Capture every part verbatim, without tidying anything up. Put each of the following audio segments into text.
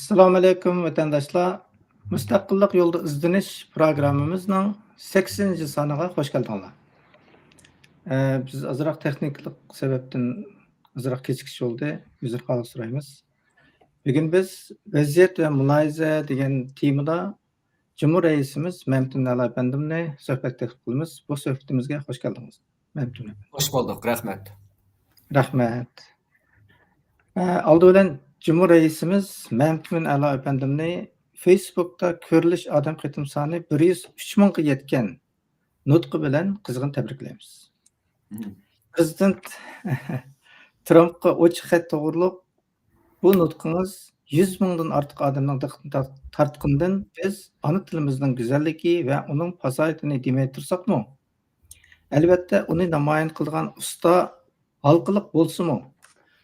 ئەسسالامۇ ئەلەيكۇم، ۋەتەنداشلار. مۇستەقىللىق يولىدا ئىزدىنىش پروگراممىمىزنىڭ سەككىزىنچى سانىغا خوش كەلدىڭلار. ئە، بىز ئازراق تېخنىكىلىق سەۋەبتىن ئازراق كېچىكىش بولدى. ئۆزرىخاھلىق سورايمىز. بۈگۈن بىز ۋەزىيەت ۋە مۇلاھىزە دېگەن تېمىدا جۇمھۇر رەئىسىمىز مەمتىمىن ئەلا ئەپەندىمنى سۆھبەتكە تەكلىپ قىلىمىز. بۇ سۆھبىتىمىزگە خوش كەلدىڭىز، مەمتىمىن ئەپەندى. خوش بولدۇق، رەھمەت. رەھمەت. ئە، ئالدى بىلەن جۇمھۇر رەئىسىمىز مەمتىمىن ئەلا ئەپەندىمنى فېيسبۇكتا كۆرۈلۈش ئادەم قېتىم سانى بىر يۈز ئۈچ مىڭغا يەتكەن نۇتقى بىلەن قىزغىن تەبرىكلەيمىز. مم. پىرېزىدېنت ترامپقا ئوچۇق خەت توغرۇلۇق بۇ نۇتقىڭىز يۈز مىڭدىن ئارتۇق ئادەمنىڭ دىققىتىنى تار-، تارتقىنىدىن بىز ئانا تىلىمىزنىڭ گۈزەللىكى ۋە ئۇنىڭ پاساھىتىنى دېمەي تۇرساقمۇ، ئەلۋەتتە، ئۇنى نامايان قىلىدىغان ئۇستا ھالقىلىق بولسىمۇ،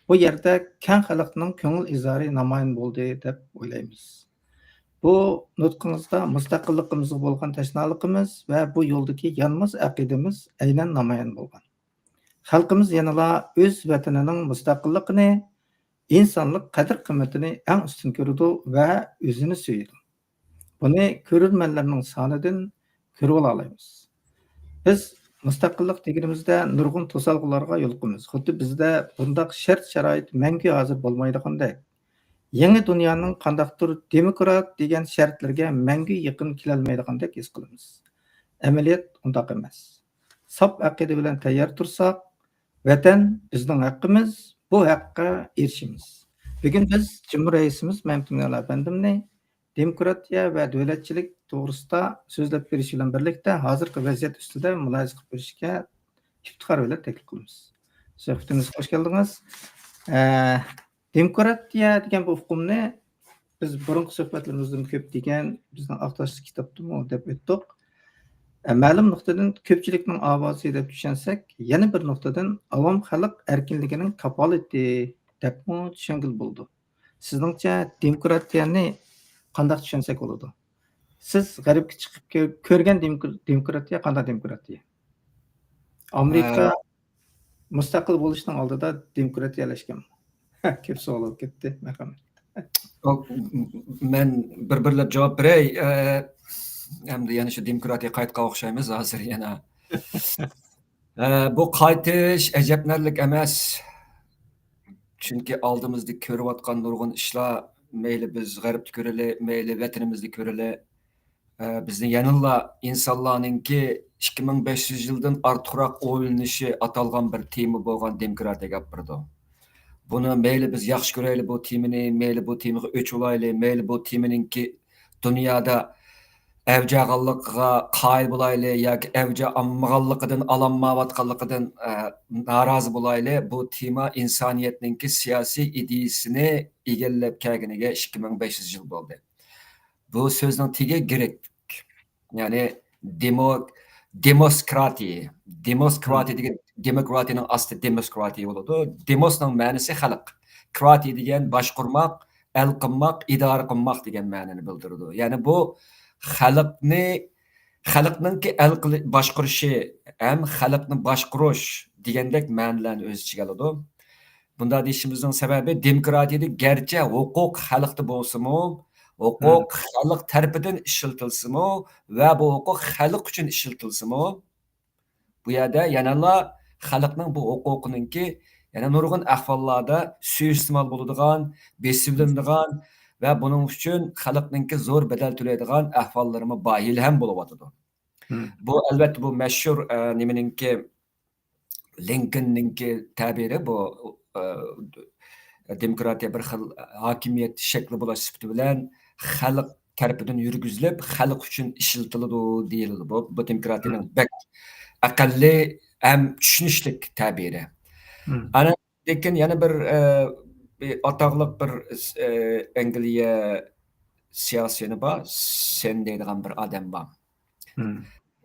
بۇ يەردە كەڭ خەلقنىڭ كۆڭۈل ئىزھارى نامايان بولدى دەپ ئويلايمىز. بۇ نۇتقىڭىزدا مۇستەقىللىقىمىزغا بولغان تەشنالىقىمىز ۋە بۇ يولدىكى يانماس ئەقىدىمىز ئەينەن نامايان بولغان. خەلقىمىز يەنىلا ئۆز ۋەتىنىنىڭ مۇستەقىللىقىنى، ئىنسانلىق قەدىر-قىممىتىنى ئەڭ ئۈستۈن كۆرىدۇ ۋە ئۆزىنى سۆيىدۇ. بۇنى كۆرۈرمەنلەرنىڭ سانىدىن كۆرۈۋالالايمىز. بىز مۇستەقىللىق دېگىنىمىزدە نۇرغۇن توسالغۇلارغا يولۇقىمىز. خۇددى بىزدە بۇنداق شەرت-شارائىت مەڭگۈ ھازىر بولمايدىغاندەك، يېڭى دۇنيانىڭ قانداقتۇر دېموكرات دېگەن شەرتلىرىگە مەڭگۈ يېقىن كېلەلمەيدىغاندەك ھېس قىلىمىز. ئەمەلىيەت ئۇنداق ئەمەس. ساپ ئەقىدە بىلەن تەييار تۇرساق، ۋەتەن بىزنىڭ ھەققىمىز، بۇ ھەققە ئېرىشىمىز. بۈگۈن بىز جۇمھۇر رەئىسىمىز مەمتىمىن ئەلا ئەپەندىمنى دېموكراتىيە ۋە دۆلەتچىلىك توغرىسىدا سۆزلەپ بېرىش بىلەن بىرلىكتە ھازىرقى ۋەزىيەت ئۈستىدە مۇلاھىزە قىلىپ بېرىشكە ئىپتىخار بىلەن تەكلىپ قىلىمىز. سۆھبىتىمىزگە خوش كەلدىڭىز. ئە، دېموكراتىيە دېگەن بۇ ئۇقۇمنى بىز بۇرۇنقى سۆھبەتلىرىمىزدىمۇ كۆپ دېگەن، بىزنىڭ ئاق تاشلىق كىتابتىمۇ دەپ ئۆتتۇق. ئە، مەلۇم نۇقتىدىن كۆپچىلىكنىڭ ئاۋازى دەپ چۈشەنسەك، يەنە بىر نۇقتىدىن ئاۋام خەلق ئەركىنلىكىنىڭ كاپالىتى دەپمۇ چۈشەنگىلى بولىدۇ. سىزنىڭچە دېموكراتىيەنى قانداق چۈشەنسەك بولىدۇ؟ سىز غەربكە چىقىپ كۆ-، كۆرگەن دېموكر-، دېموكراتىيە قانداق دېموكراتىيە؟ ئامېرىكا ئە، مۇستەقىل بولۇشنىڭ ئالدىدا دېموكراتىيەلەشكەنمۇ؟ كۆپ سوئال بولۇپ كەتتى، مەرھەمەت. ئۇ، مەن بىر-بىرلەپ جاۋاب بېرەي. ئە، ئەمدى يەنە شۇ دېموكراتىيەگە قايتقان ئوخشايمىز ھازىر يەنە. ئە، بۇ قايتىش ئەجەبلىنەرلىك ئەمەس. چۈنكى ئالدىمىزدا كۆرۈۋاتقان نۇرغۇن ئىشلار، مەيلى بىز غەربتە كۆرىلى، مەيلى ۋەتىنىمىزدە كۆرىلى، ئە، بىزنى يەنىلا ئىنسانلارنىڭكى ئىككى مىڭ بەش يۈز يىلدىن ئارتۇقراق ئويلىنىشى ئاتالغان بىر تېما بولغان دېموكراتىيەگە ئاپىرىدۇ. بۇنى مەيلى بىز ياخشى كۆرەيلى بۇ تېمىنى، مەيلى بۇ تېمىغا ئۆچ ئۇلايلى، مەيلى بۇ تېمىنىڭكى دۇنيادا ئەۋج ئالغانلىقىغا قايىل بولايلى ياكى ئەۋج ئالمىغانلىقىدىن، ئالالمايۋاتقانلىقىدىن، ئە، نارازى بولايلى، بۇ تېما ئىنسانىيەتنىڭكى سىياسىي ئىدىيىسىنى ئىگىلەپ كەلگىنىگە ئىككى مىڭ بەش يۈز يىل بولدى. بۇ سۆزنىڭ تېگى گرېك، يەنى دېمو-، دېموسكراتىيە. دېموسكراتىيە دېگەن، دېموكراتىيەنىڭ ئاستى دېموسكراتىيە بولىدۇ. دېموسنىڭ مەنىسى خەلق. كراتىيە دېگەن باشقۇرماق، ئەل قىلماق، ئىدارە قىلماق دېگەن مەنىنى بىلدۈرىدۇ. يەنى بۇ خەلقنى، خەلقنىڭكى ئەل قىلى-، باشقۇرۇشى ھەم خەلقنى باشقۇرۇش دېگەندەك مەنىلەرنى ئۆز ئىچىگە ئالىدۇ. بۇنداق دېيىشىمىزنىڭ سەۋەبى، دېموكراتىيەدە گەرچە ھوقۇق خەلقتە بولسىمۇ، ھوقۇق خەلق تەرىپىدىن ئىشلىتىلسىمۇ ۋە بۇ ھوقۇق خەلق ئۈچۈن ئىشلىتىلسىمۇ، بۇ يەردە يەنىلا خەلقنىڭ بۇ ھوقۇقىنىڭكى يەنە نۇرغۇن ئەھۋاللاردا سۇيىئىستېمال بولىدىغان، بېسىۋېلىنىدىغان ۋە بۇنىڭ ئۈچۈن خەلقنىڭكى زور بەدەل تۆلەيدىغان ئەھۋاللىرىمۇ بار، ھېلىھەم بولۇۋاتىدۇ. بۇ، ئەلۋەتتە، بۇ مەشھۇر، ئە، نېمىنىڭكى، لىنكولننىڭكى تەبىرى بۇ، ئە، دېموكراتىيە بىر خىل ھاكىمىيەت شەكلى بولۇش سۈپىتى بىلەن خەلق تەرىپىدىن يۈرگۈزۈلۈپ، خەلق ئۈچۈن ئىشلىتىلىدۇ دېيىلىدۇ. بۇ، بۇ دېموكراتىيەنىڭ بەك ئەقەللىي ھەم چۈشىنىشلىك تەبىرى. ئانا، لېكىن يەنە بىر، ئە، بىر ئاتاقلىق بىر، ئە، ئەنگلىيە سىياسىيونى بار، سېن دەيدىغان بىر ئادەم بار.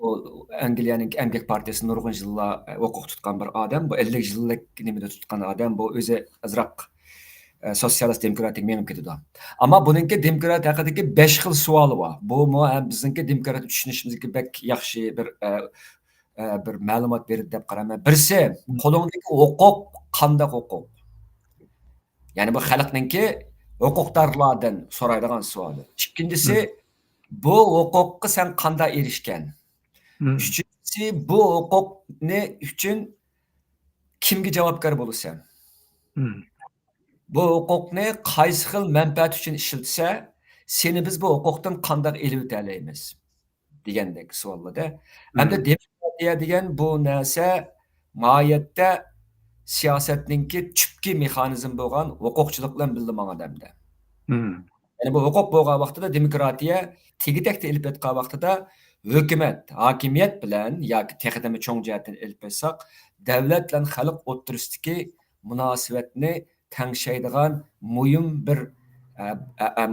ئۇ ئەنگلىيەنىڭ ئەمگەك پارتىيىسىنى نۇرغۇن يىللار ھوقۇق تۇتقان بىر ئادەم. بۇ ئەللىك يىللىق نېمىدە تۇتقان ئادەم. بۇ ئۆزى ئازراق، ئە، سوتسىيالىست دېموكراتىك مېڭىپ كېتىدۇ. ئەمما بۇنىڭكى دېموكرات ھەققىدىكى بەش خىل سوئالى بار. بۇمۇ ھەم بىزنىڭكى دېموكرات چۈشىنىشىمىزگە بەك ياخشى بىر، ئە، ئە، بىر مەلۇمات بېرىدۇ دەپ قارايمەن. بىرسى، قولۇڭدىكى ھوقۇق قانداق ھوقۇق؟ يەنى بۇ خەلقنىڭكى ھوقۇقدارلاردىن سورايدىغان سوئالى. ئىككىنچىسى، بۇ ھوقۇققا سەن قانداق ئېرىشكەن؟ ئۈچىنچىسى، بۇ ھوقۇقنى ئۈچۈن كىمگە جاۋابكار بولىسەن؟ بۇ ھوقۇقنى قايسى خىل مەنپەئەت ئۈچۈن ئىشلىتىسە، سېنى بىز بۇ ھوقۇقتىن قانداق ئېلىۋېتەلەيمىز؟ دېگەندەك سوئاللاردا. ئەمدى دېموكراتىيە دېگەن بۇ نەرسە ماھىيەتتە سىياسەتنىڭكى تۈپكى مېخانىزمى بولغان ھوقۇقچىلىق بىلەن بىللە ماڭىدۇ ئەمدى. يەنى بۇ ھوقۇق بولغان ۋاقتىدا دېموكراتىيە تېگى-تەكتە ئېلىپ ئېيتقان ۋاقتىدا ھۆكۈمەت، ھاكىمىيەت بىلەن ياكى تېخىدىنمۇ چوڭ جەھەتتىن ئېلىپ ئېيتساق، دەۋلەت بىلەن خەلق ئوتتۇرىسىدىكى مۇناسىۋەتنى تەڭشەيدىغان مۇھىم بىر، ئە، ئە، ئە،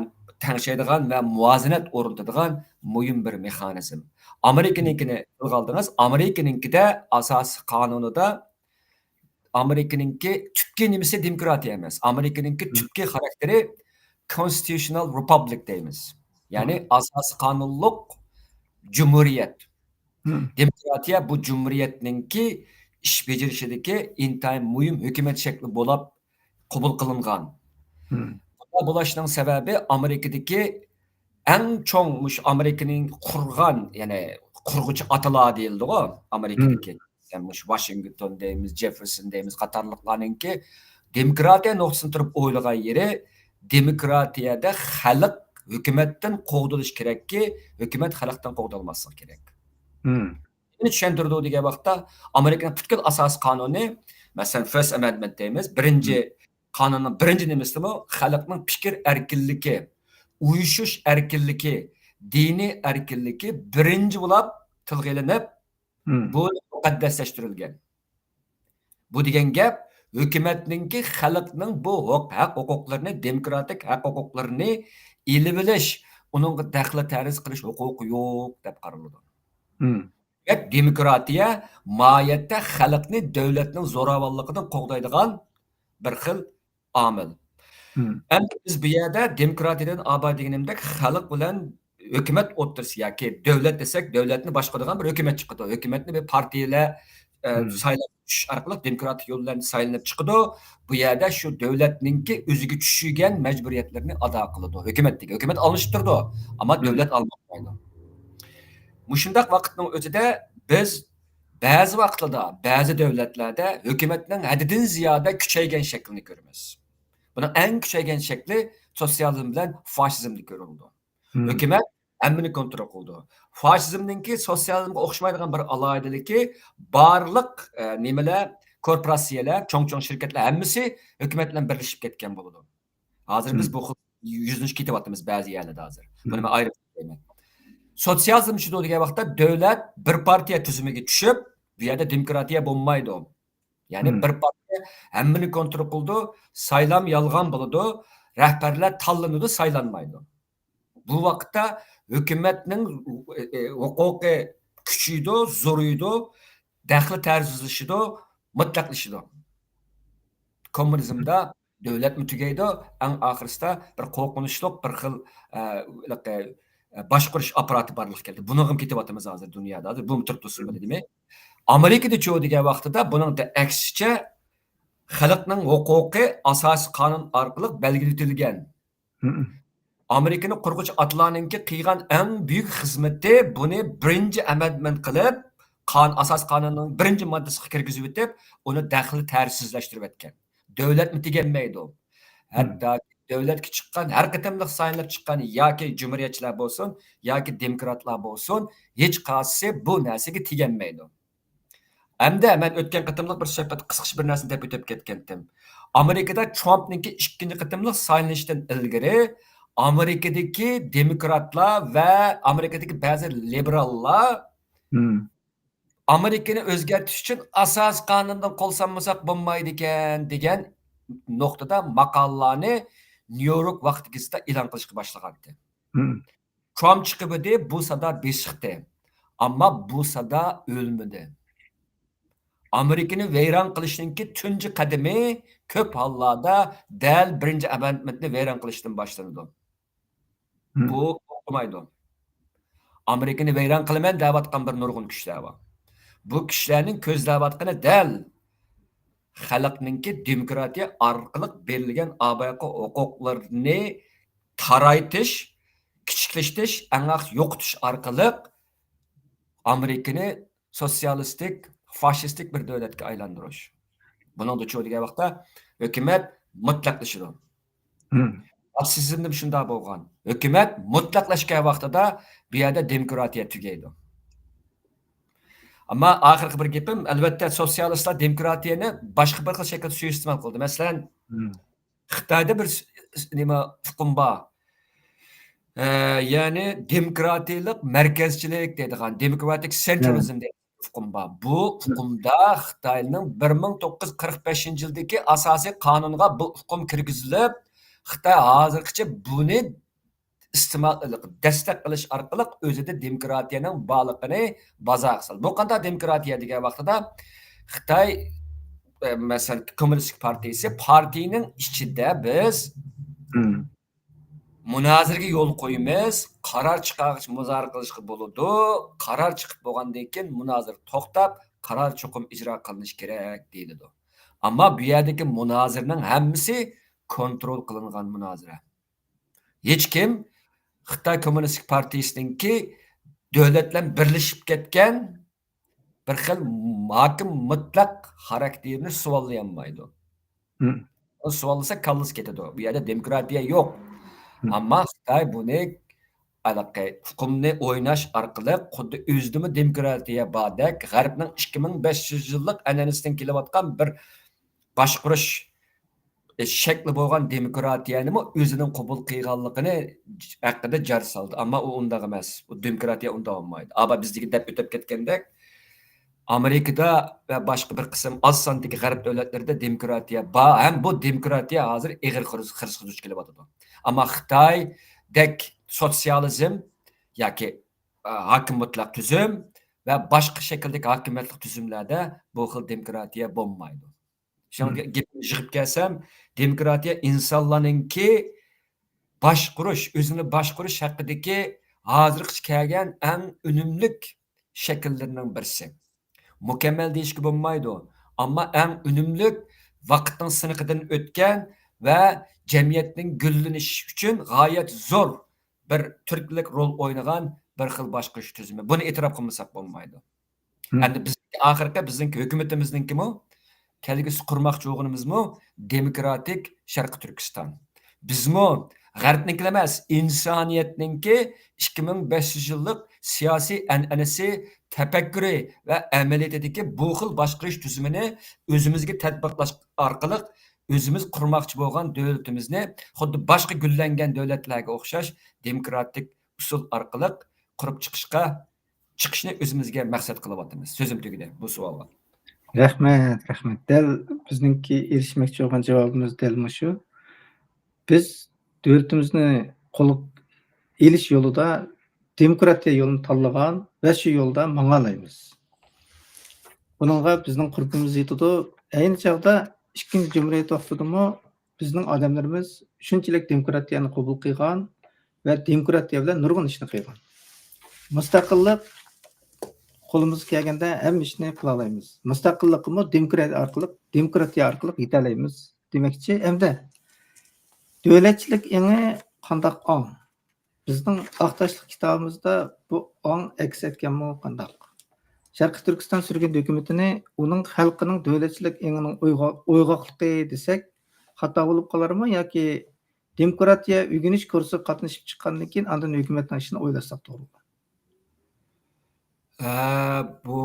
تەڭشەيدىغان ۋە مۇۋازىنەت ئورنىتىدىغان مۇھىم بىر مېخانىزم. ئامېرىكىنىڭكىنى تىلغا ئالدىڭىز. ئامېرىكىنىڭكىدە ئاساسىي قانۇنىدا ئامېرىكىنىڭكى تۈپكى نېمىسى دېموكراتىيە ئەمەس. ئامېرىكىنىڭكى تۈپكى خاراكتېرى constitutional republic دەيمىز. يەنى ئاساسىي قانۇنلۇق جۇمھۇرىيەت. دېموكراتىيە بۇ جۇمھۇرىيەتنىڭكى ئىش بېجىرىشىدىكى ئىنتايىن مۇھىم ھۆكۈمەت شەكلى بولۇپ قوبۇل قىلىنغان. بۇنداق بولۇشنىڭ سەۋەبى ئامېرىكىدىكى ئەڭ چوڭ، مۇشۇ ئامېرىكىنىڭ قۇرغان، يەنى قۇرغۇچى ئاتىلار دېيىلىدىغۇ ئامېرىكىدىكى. مۇشۇ ۋاشىنگتون دەيمىز، جېففېرسون دەيمىز قاتارلىقلارنىڭكى دېموكراتىيە نۇقتىسىدىن تۇرۇپ ئويلىغان يېرى، دېموكراتىيەدە خەلق ھۆكۈمەتتىن قوغدىلىشى كېرەككى، ھۆكۈمەت خەلقتىن قوغدالماسلىقى كېرەك. نېمىنى چۈشەندۈرىدۇ دېگەن ۋاقىتتا، ئامېرىكىنىڭ پۈتكۈل ئاساسىي قانۇنى، مەسىلەن، فىرست ئەمەندمېنت دەيمىز، بىرىنچى قانۇننىڭ بىرىنچى نېمىسىمۇ خەلقنىڭ پىكىر ئەركىنلىكى، ئۇيۇشۇش ئەركىنلىكى، دىنىي ئەركىنلىكى بىرىنچى بولۇپ تىلغا ئېلىنىپ، بۇ مۇقەددەسلەشتۈرۈلگەن. بۇ دېگەن گەپ، ھۆكۈمەتنىڭكى خەلقنىڭ بۇ ھوق-، ھەق-ھوقۇقلىرىنى، دېموكراتىك ھەق-ھوقۇقلىرىنى ئېلىۋېلىش، ئۇنىڭغا دەخلى تەرۇز قىلىش ھوقۇقى يوق دەپ قارىلىدۇ. دېمەك، دېموكراتىيە ماھىيەتتە خەلقنى دۆلەتنىڭ زوراۋانلىقىدىن قوغدايدىغان بىر خىل ئامىل. ئەمدى بىز بۇ يەردە دېموكراتىيەدىن ئاۋۋال دېگىنىمدەك خەلق بىلەن ھۆكۈمەت ئوتتۇرىسى ياكى دۆلەت دېسەك، دۆلەتنى باشقۇرىدىغان بىر ھۆكۈمەت چىقىدۇ. ھۆكۈمەتنى بىر پارتىيەلەر، ئە، سايلاپ چۈشۈش ئارقىلىق دېموكراتىك يول بىلەن سايلىنىپ چىقىدۇ. بۇ يەردە شۇ دۆلەتنىڭكى ئۆزىگە چۈشۈرگەن مەجبۇرىيەتلىرىنى ئادا قىلىدۇ. ھۆكۈمەت دېگەن، ھۆكۈمەت ئالمىشىپ تۇرىدۇ، ئەمما دۆلەت ئالماشمايدۇ. مۇشۇنداق ۋاقىتنىڭ ئۆزىدە بىز بەزى ۋاقىتلاردا، بەزى دۆلەتلەردە ھۆكۈمەتنىڭ ھەددىدىن زىيادە كۈچەيگەن شەكلىنى كۆرىمىز. بۇنىڭ ئەڭ كۈچەيگەن شەكلى سوتسىيالىزم بىلەن فاشىزمدا كۆرۈلىدۇ. ھۆكۈمەت ھەممىنى كونترول قىلىدۇ. فاشىزمنىڭكى سوتسىيالىزمغا ئوخشىمايدىغان بىر ئالاھىدىلىكى، بارلىق، ئە، نېمىلەر، كورپوراتسىيەلەر، چوڭ-چوڭ شىركەتلەر ھەممىسى ھۆكۈمەت بىلەن بىرلىشىپ كەتكەن بولىدۇ. ھازىر بىز بۇ خىل يۈزلىنىشكە كېتىۋاتىمىز بەزى يەرلەردە ھازىر. بۇنى مەن ئايرىپ سۆزلەيمەن. سوتسىيالىزم شۇ دېگەن ۋاقىتتا دۆلەت بىر پارتىيە تۈزۈمىگە چۈشۈپ، بۇ يەردە دېموكراتىيە بولمايدۇ. يەنى بىر پارتىيە ھەممىنى كونترول قىلىدۇ، سايلام يالغان بولىدۇ، رەھبەرلەر تاللىنىدۇ، سايلانمايدۇ. بۇ ۋاقىتتا ھۆكۈمەتنىڭ، ئە، ئە، ھوقۇقى كۈچىيىدۇ، زورىيىدۇ، دەخلى تەرۇزلىشىدۇ، مۇتلەقلىشىدۇ. كوممۇنىزمدا دۆلەتمۇ تۈگەيدۇ، ئەڭ ئاخىرسىدا بىر قورقۇنچلۇق بىر خىل، ئە، ئە، باشقۇرۇش ئاپپاراتى بارلىققا كەلدى. بۇنىڭغىمۇ كېتىۋاتىمىز ھازىر دۇنيادا. ھازىر بۇمۇ تۇرۇپ تۇرسۇن بىلىدىمۇ؟ ئامېرىكىدىچۇ دېگەن ۋاقتىدا بۇنىڭ ئەكسىچە خەلقنىڭ ھوقۇقى ئاساسىي قانۇن ئارقىلىق بەلگىلىۋېتىلگەن. ئامېرىكىنى قۇرغۇچى ئاتىلارنىڭكى قىلغان ئەڭ بۈيۈك خىزمىتى بۇنى بىرىنچى ئەمەندمېنت قىلىپ، قان-، ئاساسىي قانۇننىڭ بىرىنچى ماددىسىغا كىرگۈزۈۋېتىپ، ئۇنى دەخلى تەرۇزسىزلەشتۈرۈۋەتكەن. دۆلەتمۇ تۈگەنمەيدۇ. ھەتتا دۆلەتكە چىققان، ھەر قېتىملىق سايلىنىپ چىققان ياكى جۇمھۇرىيەتچىلەر بولسۇن، ياكى دېموكراتلار بولسۇن، ھېچقايسىسى بۇ نەرسىگە تېگەلمەيدۇ. ھەمدە مەن ئۆتكەن قېتىملىق بىر سۆھبەتتە قىسقىچە بىر نەرسىنى دەپ ئۆتۈپ كەتكەنتىم. ئامېرىكىدا ترامپنىڭكى ئىككىنچى قېتىملىق سايلىنىشتىن ئىلگىرى ئامېرىكىدىكى دېموكراتلار ۋە ئامېرىكىدىكى بەزى لىبېراللار ئامېرىكىنى ئۆزگەرتىش ئۈچۈن ئاساسىي قانۇندىن قول سالمىساق بولمايدىكەن دېگەن نۇقتىدا ماقالىلارنى نيۇ يورك ۋاقتى گېزىتىدە ئېلان قىلىشقا باشلىغانتى. ترامپ چىقىۋىدى، بۇ سادا بېسىقتى. ئەمما بۇ سادا ئۆلمىدى. ئامېرىكىنى ۋەيران قىلىشنىڭكى تۇنجى قەدىمى كۆپ ھاللاردا دەل بىرىنچى ئەمەندمېنتنى ۋەيران قىلىشتىن باشلىنىدۇ. بۇ توختىمايدۇ. ئامېرىكىنى ۋەيران قىلىمەن دەۋاتقان بىر نۇرغۇن كۈچلەر بار. بۇ كۈچلەرنىڭ كۆزلەۋاتقىنى دەل خەلقنىڭكى دېموكراتىيە ئارقىلىق بېرىلگەن ئاۋاققى ھوقۇقلىرىنى تارايتىش، كىچىكلىتىش، ئەڭ ئاخىرى يوقىتىش ئارقىلىق ئامېرىكىنى سوتسىيالىستىك، فاشىستىك بىر دۆلەتكە ئايلاندۇرۇش. بۇنىڭدا چۇ دېگەن ۋاقىتتا ھۆكۈمەت مۇتلەقلىشىدۇ. ناتسىزمدا شۇنداق بولغان. ھۆكۈمەت مۇتلەقلەشكەن ۋاقتىدا بۇ يەردە دېموكراتىيە تۈگەيدۇ. ئەمما ئاخىرقى بىر گېپىم، ئەلۋەتتە، سوتسىيالىستلار دېموكراتىيەنى باشقا بىر خىل شەكىلدە سۇيىئىستېمال قىلدى. مەسىلەن، خىتايدا بىر س-، س-، نېمە ئۇقۇم بار. ئە، يەنى دېموكراتىيەلىك مەركەزچىلىك دەيدىغان، دېموكراتىك سېنترىزم دەيدىغان ئۇقۇم بار. بۇ ئۇقۇمدا خىتاينىڭ بىر مىڭ توققۇز يۈز قىرىق بەشىنچى يىلدىكى ئاساسىي قانۇنغا بۇ ئۇقۇم كىرگۈزۈلۈپ، خىتاي ھازىرغىچە بۇنى ئىستېمال، دەستەك قىلىش ئارقىلىق ئۆزىدە دېموكراتىيەنىڭ بارلىقىنى بازارغا سالدى. بۇ قانداق دېموكراتىيە دېگەن ۋاقتىدا خىتاي، ئە، مەسىلەن، كوممۇنىستىك پارتىيىسى، پارتىيىنىڭ ئىچىدە بىز مۇنازىرىگە يول قويىمىز، قارار چىقارغىچە مۇنازىرە قىلىشقا بولىدۇ، قارار چىقىپ بولغاندىن كېيىن مۇنازىرە توختاپ، قارار چوقۇم ئىجرا قىلىنىشى كېرەك دېيىلىدۇ. ئەمما بۇ يەردىكى مۇنازىرىنىڭ ھەممىسى كونترول قىلىنغان مۇنازىرە. ھېچكىم خىتاي كوممۇنىستىك پارتىيىسىنىڭكى دۆلەت بىلەن بىرلىشىپ كەتكەن بىر خىل ھاكىم مۇتلەق خاراكتېرىنى سۇۋاللىيالمايدۇ. ئۇ سۇۋاللىسا كاللىسى كېتىدۇ. بۇ يەردە دېموكراتىيە يوق. ئەمما خىتاي بۇنى ھېلىقى ئۇقۇمنى ئويناش ئارقىلىق خۇددى ئۆزىدىمۇ دېموكراتىيە باردەك، غەربنىڭ ئىككى مىڭ بەش يۈز يىللىق ئەنئەنىسىدىن كېلىۋاتقان بىر باشقۇرۇش، ئە، شەكلى بولغان دېموكراتىيەنىمۇ ئۆزىنىڭ قوبۇل قىلغانلىقىنى ھەققىدە جار سالدى. ئەمما ئۇ ئۇنداق ئەمەس. ئۇ دېموكراتىيە ئۇنداق بولمايدۇ. ئابا بىزدىكى دەپ ئۆتۈپ كەتكەندەك، ئامېرىكىدا ۋە باشقا بىر قىسىم ئاز ساندىكى غەرب دۆلەتلىرىدە دېموكراتىيە بار، ھەم بۇ دېموكراتىيە ھازىر ئېغىر خىرىس-، خىرىسقا دۇچ كېلىۋاتىدۇ. ئەمما خىتايدەك سوتسىيالىزم ياكى، ئە، ھاكىم مۇتلەق تۈزۈم ۋە باشقا شەكىلدىكى ھاكىمىيەتلىك تۈزۈملەردە بۇ خىل دېموكراتىيە بولمايدۇ. شۇڭا گېپىمنى يىغىپ كەلسەم، دېموكراتىيە ئىنسانلارنىڭكى باشقۇرۇش، ئۆزىنى باشقۇرۇش ھەققىدىكى ھازىرغىچە كەلگەن ئەڭ ئۈنۈملۈك شەكىللىرىنىڭ بىرسى. مۇكەممەل دېيىشكە بولمايدۇ، ئەمما ئەڭ ئۈنۈملۈك، ۋاقىتنىڭ سىنىقىدىن ئۆتكەن ۋە جەمئىيەتنىڭ گۈللىنىشى ئۈچۈن غايەت زور بىر تۈرتكىلىك رول ئوينىغان بىر خىل باشقۇرۇش تۈزۈمى. بۇنى ئېتىراپ قىلمىساق بولمايدۇ. ئەمدى بىز ئاخىرقى بىزنىڭكى ھۆكۈمىتىمىزنىڭكىمۇ كەلگۈسى قۇرماقچى بولغىنىمىزمۇ دېموكراتىك شەرقىي تۈركىستان. بىزمۇ غەربنىڭكىلا ئەمەس، ئىنسانىيەتنىڭكى ئىككى مىڭ بەش يۈز يىللىق سىياسىي ئەنئەنىسى، تەپەككۇرى ۋە ئەمەلىيىتىدىكى بۇ خىل باشقۇرۇش تۈزۈمىنى ئۆزىمىزگە تەتبىقلاش ئارقىلىق ئۆزىمىز قۇرماقچى بولغان دۆلىتىمىزنى خۇددى باشقا گۈللەنگەن دۆلەتلەرگە ئوخشاش دېموكراتىك ئۇسۇل ئارقىلىق قۇرۇپ چىقىشقا، چىقىشنى ئۆزىمىزگە مەقسەت قىلىۋاتىمىز. سۆزۈم تۈگىدى بۇ سوئالغا. رەھمەت، رەھمەت. دەل بىزنىڭكى ئېرىشمەكچى بولغان جاۋابىمىز دەل مۇشۇ. بىز دۆلىتىمىزنى قولغا ئېلىش يولىدا دېموكراتىيە يولىنى تاللىغان ۋە شۇ يولدا ماڭالايمىز. بۇنىڭغا بىزنىڭ قۇربىمىز يېتىدۇ. ئەينى چاغدا ئىككىنچى جۇمھۇرىيەت ۋاقتىدىمۇ بىزنىڭ ئادەملىرىمىز شۇنچىلىك دېموكراتىيەنى قوبۇل قىلغان ۋە دېموكراتىيە بىلەن نۇرغۇن ئىشنى قىلغان. مۇستەقىللىق قولىمىزغا كەلگەندە ھەممە ئىشنى قىلالايمىز. مۇستەقىللىققىمۇ دېموكراتىيە ئارقىلىق، دېموكراتىيە ئارقىلىق يېتەلەيمىز دېمەكچى. ئەمدى دۆلەتچىلىك ئېڭى قانداق ئاڭ؟ بىزنىڭ ئاق تاشلىق كىتابىمىزدا بۇ ئاڭ ئەكس ئەتكەنمۇ قانداق؟ شەرقىي تۈركىستان سۈرگۈن ھۆكۈمىتىنى ئۇنىڭ خەلقىنىڭ دۆلەتچىلىك ئېڭىنىڭ ئويغا-، ئويغاقلىقى دېسەك خاتا بولۇپ قالارمۇ ياكى دېموكراتىيە ئۆگىنىش كۇرسىغا قاتنىشىپ چىققاندىن كېيىن ئاندىن ھۆكۈمەتنىڭ ئىشىنى ئويلاشساق توغرىمۇ؟ ئە، بۇ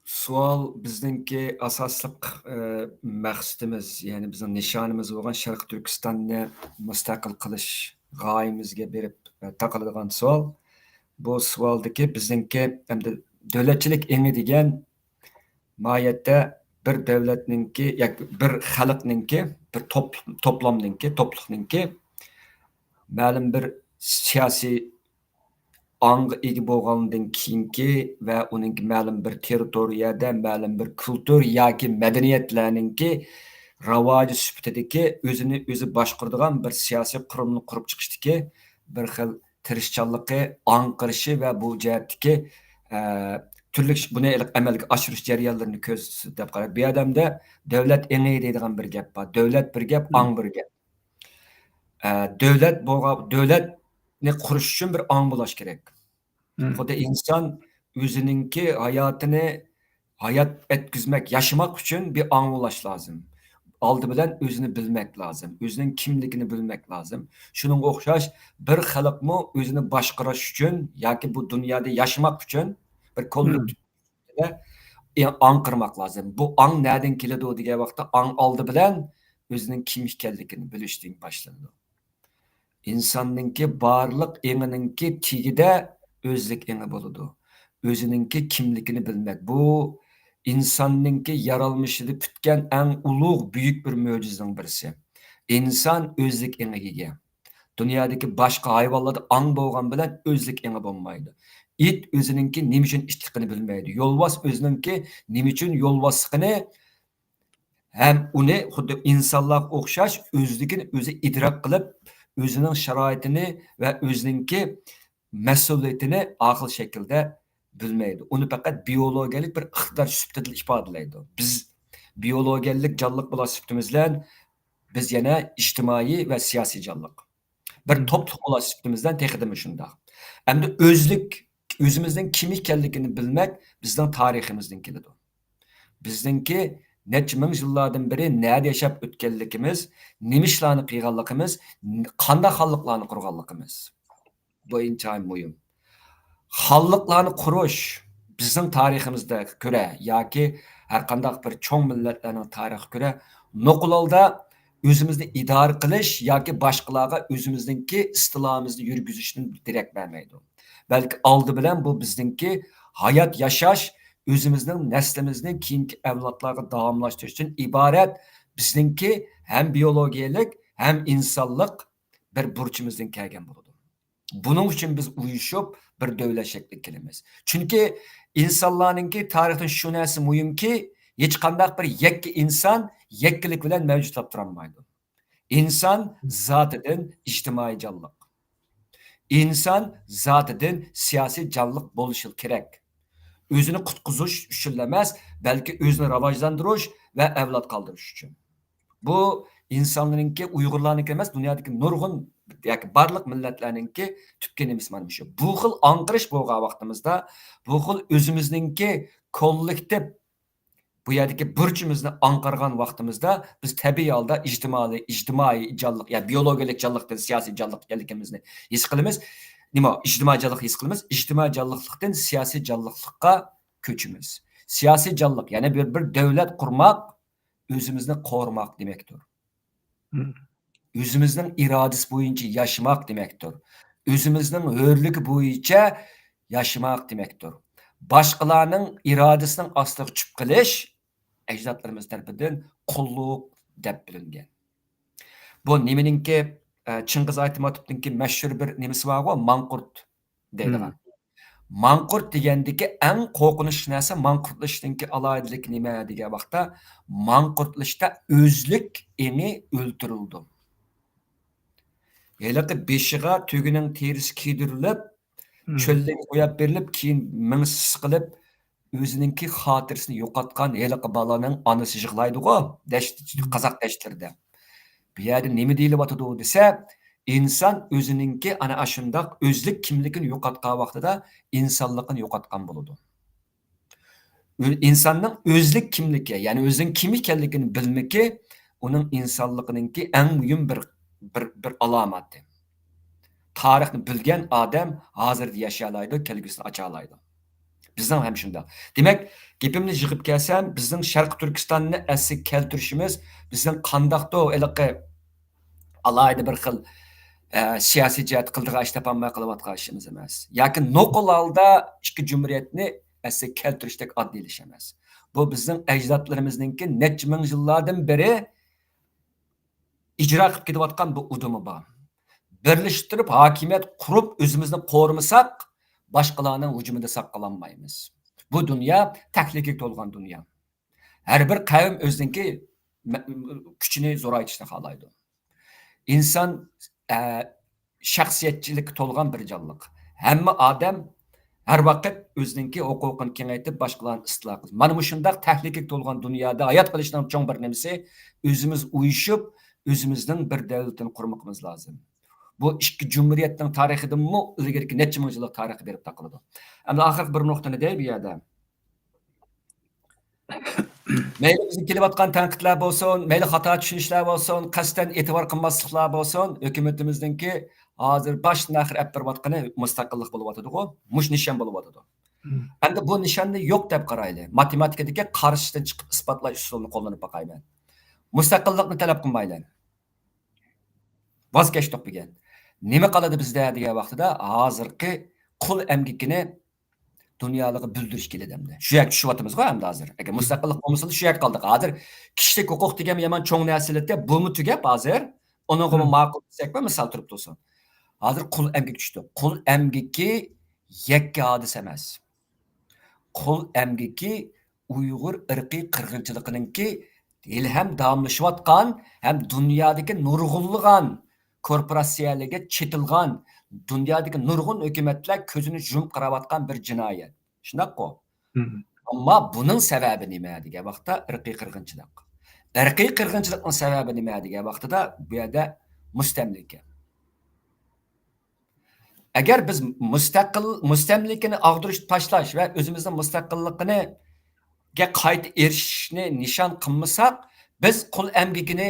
سوئال بىزنىڭكى ئاساسلىق، ئە، مەقسىتىمىز، يەنى بىزنىڭ نىشانىمىز بولغان شەرقىي تۈركىستاننى مۇستەقىل قىلىش غايىمىزگە بېرىپ، ئە، تاقىلىدىغان سوئال. بۇ سوئالدىكى بىزنىڭكى ئەمدى دۆلەتچىلىك ئېڭى دېگەن ماھىيەتتە بىر دۆلەتنىڭكى ياكى بىر خەلقنىڭكى، بىر توپ-، توپلامنىڭكى، توپلۇقنىڭكى مەلۇم بىر سىياسىي ئاڭغا ئىگە بولغاندىن كېيىنكى ۋە ئۇنىڭكى مەلۇم بىر تېررىتورىيەدە مەلۇم بىر كۇلتۇر ياكى مەدەنىيەتلەرنىڭكى راۋاجى سۈپىتىدىكى ئۆزىنى ئۆزى باشقۇرىدىغان بىر سىياسىي قۇرۇمنى قۇرۇپ چىقىشتىكى بىر خىل تىرىشچانلىقى، ئاڭقىرىشى ۋە بۇ جەھەتتىكى، ئە، تۈرلۈك بۇنى ئەمەلگە ئاشۇرۇش جەريانلىرىنى كۆرسىتىپ قاراپ، بۇ يەردە دۆلەت ئېڭى دەيدىغان بىر گەپ بار. دۆلەت بىر گەپ، ئاڭ بىر گەپ. ئە، دۆلەت بولغان، دۆلەتنى قۇرۇش ئۈچۈن بىر ئاڭ بولۇش كېرەك. خۇددى ئىنسان ئۆزىنىڭكى ھاياتىنى ھايات ئۆتكۈزمەك، ياشىماق ئۈچۈن بىر ئاڭ بولۇش لازىم. ئالدى بىلەن ئۆزىنى بىلمەك لازىم، ئۆزىنىڭ كىملىكىنى بىلمەك لازىم. شۇنىڭغا ئوخشاش بىر خەلقمۇ ئۆزىنى باشقۇرۇش ئۈچۈن ياكى بۇ دۇنيادا ياشىماق ئۈچۈن بىر كوللېكتىپ ئاڭقىرماق لازىم. بۇ ئاڭ نەدىن كېلىدۇ دېگەن ۋاقىتتا، ئاڭ ئالدى بىلەن ئۆزىنىڭ كىم ئىكەنلىكىنى بىلىشتىن باشلىنىدۇ. ئىنساننىڭكى بارلىق ئېڭىنىڭكى تېگىدە ئۆزلۈك ئېڭى بولىدۇ. ئۆزىنىڭكى كىملىكىنى بىلمەك. بۇ ئىنساننىڭكى يارالمىشىدا پۈتكەن ئەڭ ئۇلۇغ، بۈيۈك بىر مۆجىزىنىڭ بىرسى. ئىنسان ئۆزلۈك ئېڭىگە ئىگە. دۇنيادىكى باشقا ھايۋانلاردا ئاڭ بولغان بىلەن ئۆزلۈك ئېڭى بولمايدۇ. ئىت ئۆزىنىڭكى نېمە ئۈچۈن ئىتلىقىنى بىلمەيدۇ. يولۋاس ئۆزىنىڭكى نېمە ئۈچۈن يولۋاسلىقىنى ھەم ئۇنى خۇددى ئىنسانلارغا ئوخشاش ئۆزلۈكىنى ئۆزى ئىدراك قىلىپ، ئۆزىنىڭ شارائىتىنى ۋە ئۆزىنىڭكى مەسئۇلىيىتىنى ئاقىل شەكىلدە بىلمەيدۇ. ئۇنى پەقەت بىيولوگىيەلىك بىر ئىقتىدار سۈپىتىدە ئىپادىلەيدۇ. بىز بىيولوگىيەلىك جانلىق بولۇش سۈپىتىمىز بىلەن بىز يەنە ئىجتىمائىي ۋە سىياسىي جانلىق. بىر توپلۇق بولۇش سۈپىتىمىز بىلەن تېخىدىمۇ شۇنداق. ئەمدى ئۆزلۈك، ئۆزىمىزنىڭ كىم ئىكەنلىكىنى بىلمەك بىزنىڭ تارىخىمىزدىن كېلىدۇ. بىزنىڭكى نەچچە مىڭ يىللاردىن بېرى نەدە ياشاپ ئۆتكەنلىكىمىز، نېمە ئىشلارنى قىلغانلىقىمىز، قانداق خانلىقلارنى قۇرغانلىقىمىز. بۇ ئىنتايىن مۇھىم. خانلىقلارنى قۇرۇش بىزنىڭ تارىخىمىزدا كۆرە ياكى ھەر قانداق بىر چوڭ مىللەتلەرنىڭ تارىخىغا كۆرە نوقۇل ھالدا ئۆزىمىزنى ئىدارە قىلىش ياكى باشقىلارغا ئۆزىمىزنىڭكى ئىستىلامىزنى يۈرگۈزۈشتىن دېرەك بەرمەيدۇ. بەلكى ئالدى بىلەن بۇ بىزنىڭكى ھايات ياشاش، ئۆزىمىزنىڭ نەسلىمىزنى كېيىنكى ئەۋلادلارغا داۋاملاشتۇرۇش ئۈچۈن ئىبارەت بىزنىڭكى ھەم بىيولوگىيەلىك، ھەم ئىنسانلىق بىر بۇرچىمىزدىن كەلگەن بولىدۇ. بۇنىڭ ئۈچۈن بىز ئۇيۇشۇپ، بىر دۆلەت شەكلىگە كېلىمىز. چۈنكى ئىنسانلارنىڭكى تارىختىن شۇ نەرسە مۇھىمكى، ھېچقانداق بىر يەككە ئىنسان يەككىلىك بىلەن مەۋجۇتلاپ تۇرالمايدۇ. ئىنسان زاتىدىن ئىجتىمائىي جانلىق. ئىنسان زاتىدىن سىياسىي جانلىق بولۇشى كېرەك. ئۆزىنى قۇتقۇزۇش ئۈچۈنلا ئەمەس، بەلكى ئۆزىنى راۋاجلاندۇرۇش ۋە ئەۋلاد قالدۇرۇش ئۈچۈن. بۇ ئىنسانلارنىڭكى، ئۇيغۇرلارنىڭكى ئەمەس، دۇنيادىكى نۇرغۇن ياكى بارلىق مىللەتلەرنىڭكى تۈپكى نېمىسى مانا شۇ. بۇ خىل ئاڭقىرىش بولغان ۋاقتىمىزدا، بۇ خىل ئۆزىمىزنىڭكى كوللېكتىپ بۇ يەردىكى بۇرچىمىزنى ئاڭقىرغان ۋاقتىمىزدا، بىز تەبىئىي ھالدا ئىجتىمائىي، ئىجتىمائىي جانلىق، يا بىيولوگىيەلىك جانلىقتىن سىياسىي جانلىق ئىكەنلىكىمىزنى ھېس قىلىمىز. نېمە؟ ئىجتىمائىي جانلىق ھېس قىلىمىز. ئىجتىمائىي جانلىقلىقتىن سىياسىي جانلىقلىققا كۆچىمىز. سىياسىي جانلىق، يەنى بىر، بىر دۆلەت قۇرماق، ئۆزىمىزنى قورۇماق دېمەكتۇر. ئۆزىمىزنىڭ ئىرادىسى بويىچە ياشىماق دېمەكتۇر. ئۆزىمىزنىڭ ھۆرلۈكى بويىچە ياشىماق دېمەكتۇر. باشقىلارنىڭ ئىرادىسىنىڭ ئاستىغا چۈشۈپ قېلىش ئەجدادلىرىمىز تەرىپىدىن قۇللۇق دەپ بىلىنگەن. بۇ نېمىنىڭكى، ئە، چىڭگىز ئايتماتوۋنىڭكى مەشھۇر بىر نېمىسى بارغۇ، ماڭقۇرت دەيدىغان. ماڭقۇرت دېگەندىكى ئەڭ قورقۇنچلۇق نەرسە، ماڭقۇرتلىشىشنىڭكى ئالاھىدىلىكى نېمە دېگەن ۋاقىتتا، ماڭقۇرتلىشىشتا ئۆزلۈك ئېڭى ئۆلتۈرۈلىدۇ. ھېلىقى بېشىغا تۆگىنىڭ تېرىسى كىيدۈرۈلۈپ، چۆللۈككە قويۇپ بېرىلىپ، كېيىن مېڭىسى سىقىلىپ، ئۆزىنىڭكى خاتىرىسىنى يوقاتقان ھېلىقى بالىنىڭ ئانىسى يىغلايدىغۇ، دەشت، قازاق دەشتلىرىدە. بۇ يەردە نېمە دېيىلىۋاتىدۇ دېسە، ئىنسان ئۆزىنىڭكى ئانا ئاشۇنداق ئۆزلۈك كىملىكىنى يوقاتقان ۋاقتىدا ئىنسانلىقىنى يوقاتقان بولىدۇ. ئۆ-، ئىنساننىڭ ئۆزلۈك كىملىكى، يەنى ئۆزىنىڭ كىم ئىكەنلىكىنى بىلمىكى ئۇنىڭ ئىنسانلىقىنىڭكى ئەڭ مۇھىم بىر، بىر، بىر ئالامىتى. تارىخنى بىلگەن ئادەم ھازىردا ياشىيالايدۇ، كەلگۈسىنى ئاچالايدۇ. بىزنىڭ ھەم شۇنداق. دېمەك، گېپىمنى يىغىپ كەلسەم، بىزنىڭ شەرقىي تۈركىستاننى ئەسلىگە كەلتۈرۈشىمىز بىزنىڭ قانداقتۇر ھېلىقى ئالاھىدە بىر خىل، ئە، سىياسىي جەھەتتە قىلىدىغان ئىش تاپالماي قىلىۋاتقان ئىشىمىز ئەمەس. ياكى نوقۇل ھالدا ئىككى جۇمھۇرىيەتنى ئەسلىگە كەلتۈرۈشتەك ئاددىي ئىش ئەمەس. بۇ بىزنىڭ ئەجدادلىرىمىزنىڭكى نەچچە مىڭ يىللاردىن بېرى ئىجرا قىلىپ كېلىۋاتقان بىر ئۇدۇمى بار. بىرلىشتۈرۈپ ھاكىمىيەت قۇرۇپ ئۆزىمىزنى قورۇمىساق، باشقىلارنىڭ ھۇجۇمىدا ساقلانمايمىز. بۇ دۇنيا تەھلىكىگە تولغان دۇنيا. ھەر بىر قەۋم ئۆزىنىڭكى مە-، كۈچىنى زورايتىشنى خالايدۇ. ئىنسان، ئە، شەخسىيەتچىلىككە تولغان بىر جانلىق. ھەممە ئادەم، ھەر ۋاقىت ئۆزىنىڭكى ھوقۇقىنى كېڭەيتىپ، باشقىلارنى ئىستىلا قىلىش. مانا مۇشۇنداق تەھلىكىگە تولغان دۇنيادا ھايات قېلىشنىڭ چوڭ بىر نېمىسى، ئۆزىمىز ئۇيۇشۇپ، ئۆزىمىزنىڭ بىر دۆلىتىنى قۇرمىقىمىز لازىم. بۇ ئىككى جۇمھۇرىيەتنىڭ تارىخىدىنمۇ ئىلگىرىكى نەچچە مىڭ يىللىق تارىخقا بېرىپ تاقىلىدۇ. ئەمدى ئاخىرقى بىر نۇقتىنى دەي بۇ يەردە. مەيلى بىزگە كېلىۋاتقان تەنقىدلەر بولسۇن، مەيلى خاتا چۈشىنىشلەر بولسۇن، قەستەن ئېتىبار قىلماسلىقلار بولسۇن، ھۆكۈمىتىمىزنىڭكى ھازىر باشتىن ئاخىر ئەپ بېرىۋاتقىنى مۇستەقىللىق بولۇۋاتىدىغۇ، مۇشۇ نىشان بولۇۋاتىدۇ. مم. ئەمدى بۇ نىشاننى يوق دەپ قارايلى. ماتېماتىكىدىكى قارشىدىن چىقىپ ئىسپاتلاش ئۇسۇلىنى قوللىنىپ باقايمەن. مۇستەقىللىقنى تەلەپ قىلمايلى. ۋاز كەچتۇق بۈگۈن. نېمە قالىدۇ بىزدە دېگەن ۋاقتىدا، ھازىرقى قۇل ئەمگىكىنى دۇنيالارغا بىلدۈرۈش كېلىدۇ ئەمدى. شۇ يەرگە چۈشۈۋاتىمىزغۇ ئەمدى ھازىر. ئەگەر مۇستەقىللىق بولمىسىلا، شۇ يەرگە قالدۇق. ھازىر كىشىلىك ھوقۇق دېگەن يامان چوڭ نەرسىلەرگە، بۇمۇ تۈگەپ ھازىر. ئۇنىڭغىمۇ مم. ماقۇل دېسەكمۇ، مىسال تۇرۇپ تۇرسۇن. ھازىر قۇل ئەمگىكى چۈشتۇق. قۇل ئەمگىكى يەككە ھادىسە ئەمەس. قۇل ئەمگىكى ئۇيغۇر ئىرقىي قىرغىنچىلىقىنىڭكى ھېلىھەم داۋاملىشىۋاتقان ھەم دۇنيادىكى نۇرغۇنلىغان كورپوراتسىيەلەرگە چېتىلغان، دۇنيادىكى نۇرغۇن ھۆكۈمەتلەر كۆزىنى يۇمۇپ قاراۋاتقان بىر جىنايەت. شۇنداققۇ؟ مم. ئەمما بۇنىڭ سەۋەبى نېمە دېگەن ۋاقىتتا، ئىرقىي قىرغىنچىلىق. ئىرقىي قىرغىنچىلىقنىڭ سەۋەبى نېمە دېگەن ۋاقتىدا، بۇ يەردە مۇستەملىكە. ئەگەر بىز مۇستەقىل، مۇستەملىكىنى ئاغدۇرۇش تاشلاش ۋە ئۆزىمىزنىڭ مۇستەقىللىقىنى، گە قايتا ئېرىشىشنى نىشان قىلمىساق، بىز قۇل ئەمگىكىنى،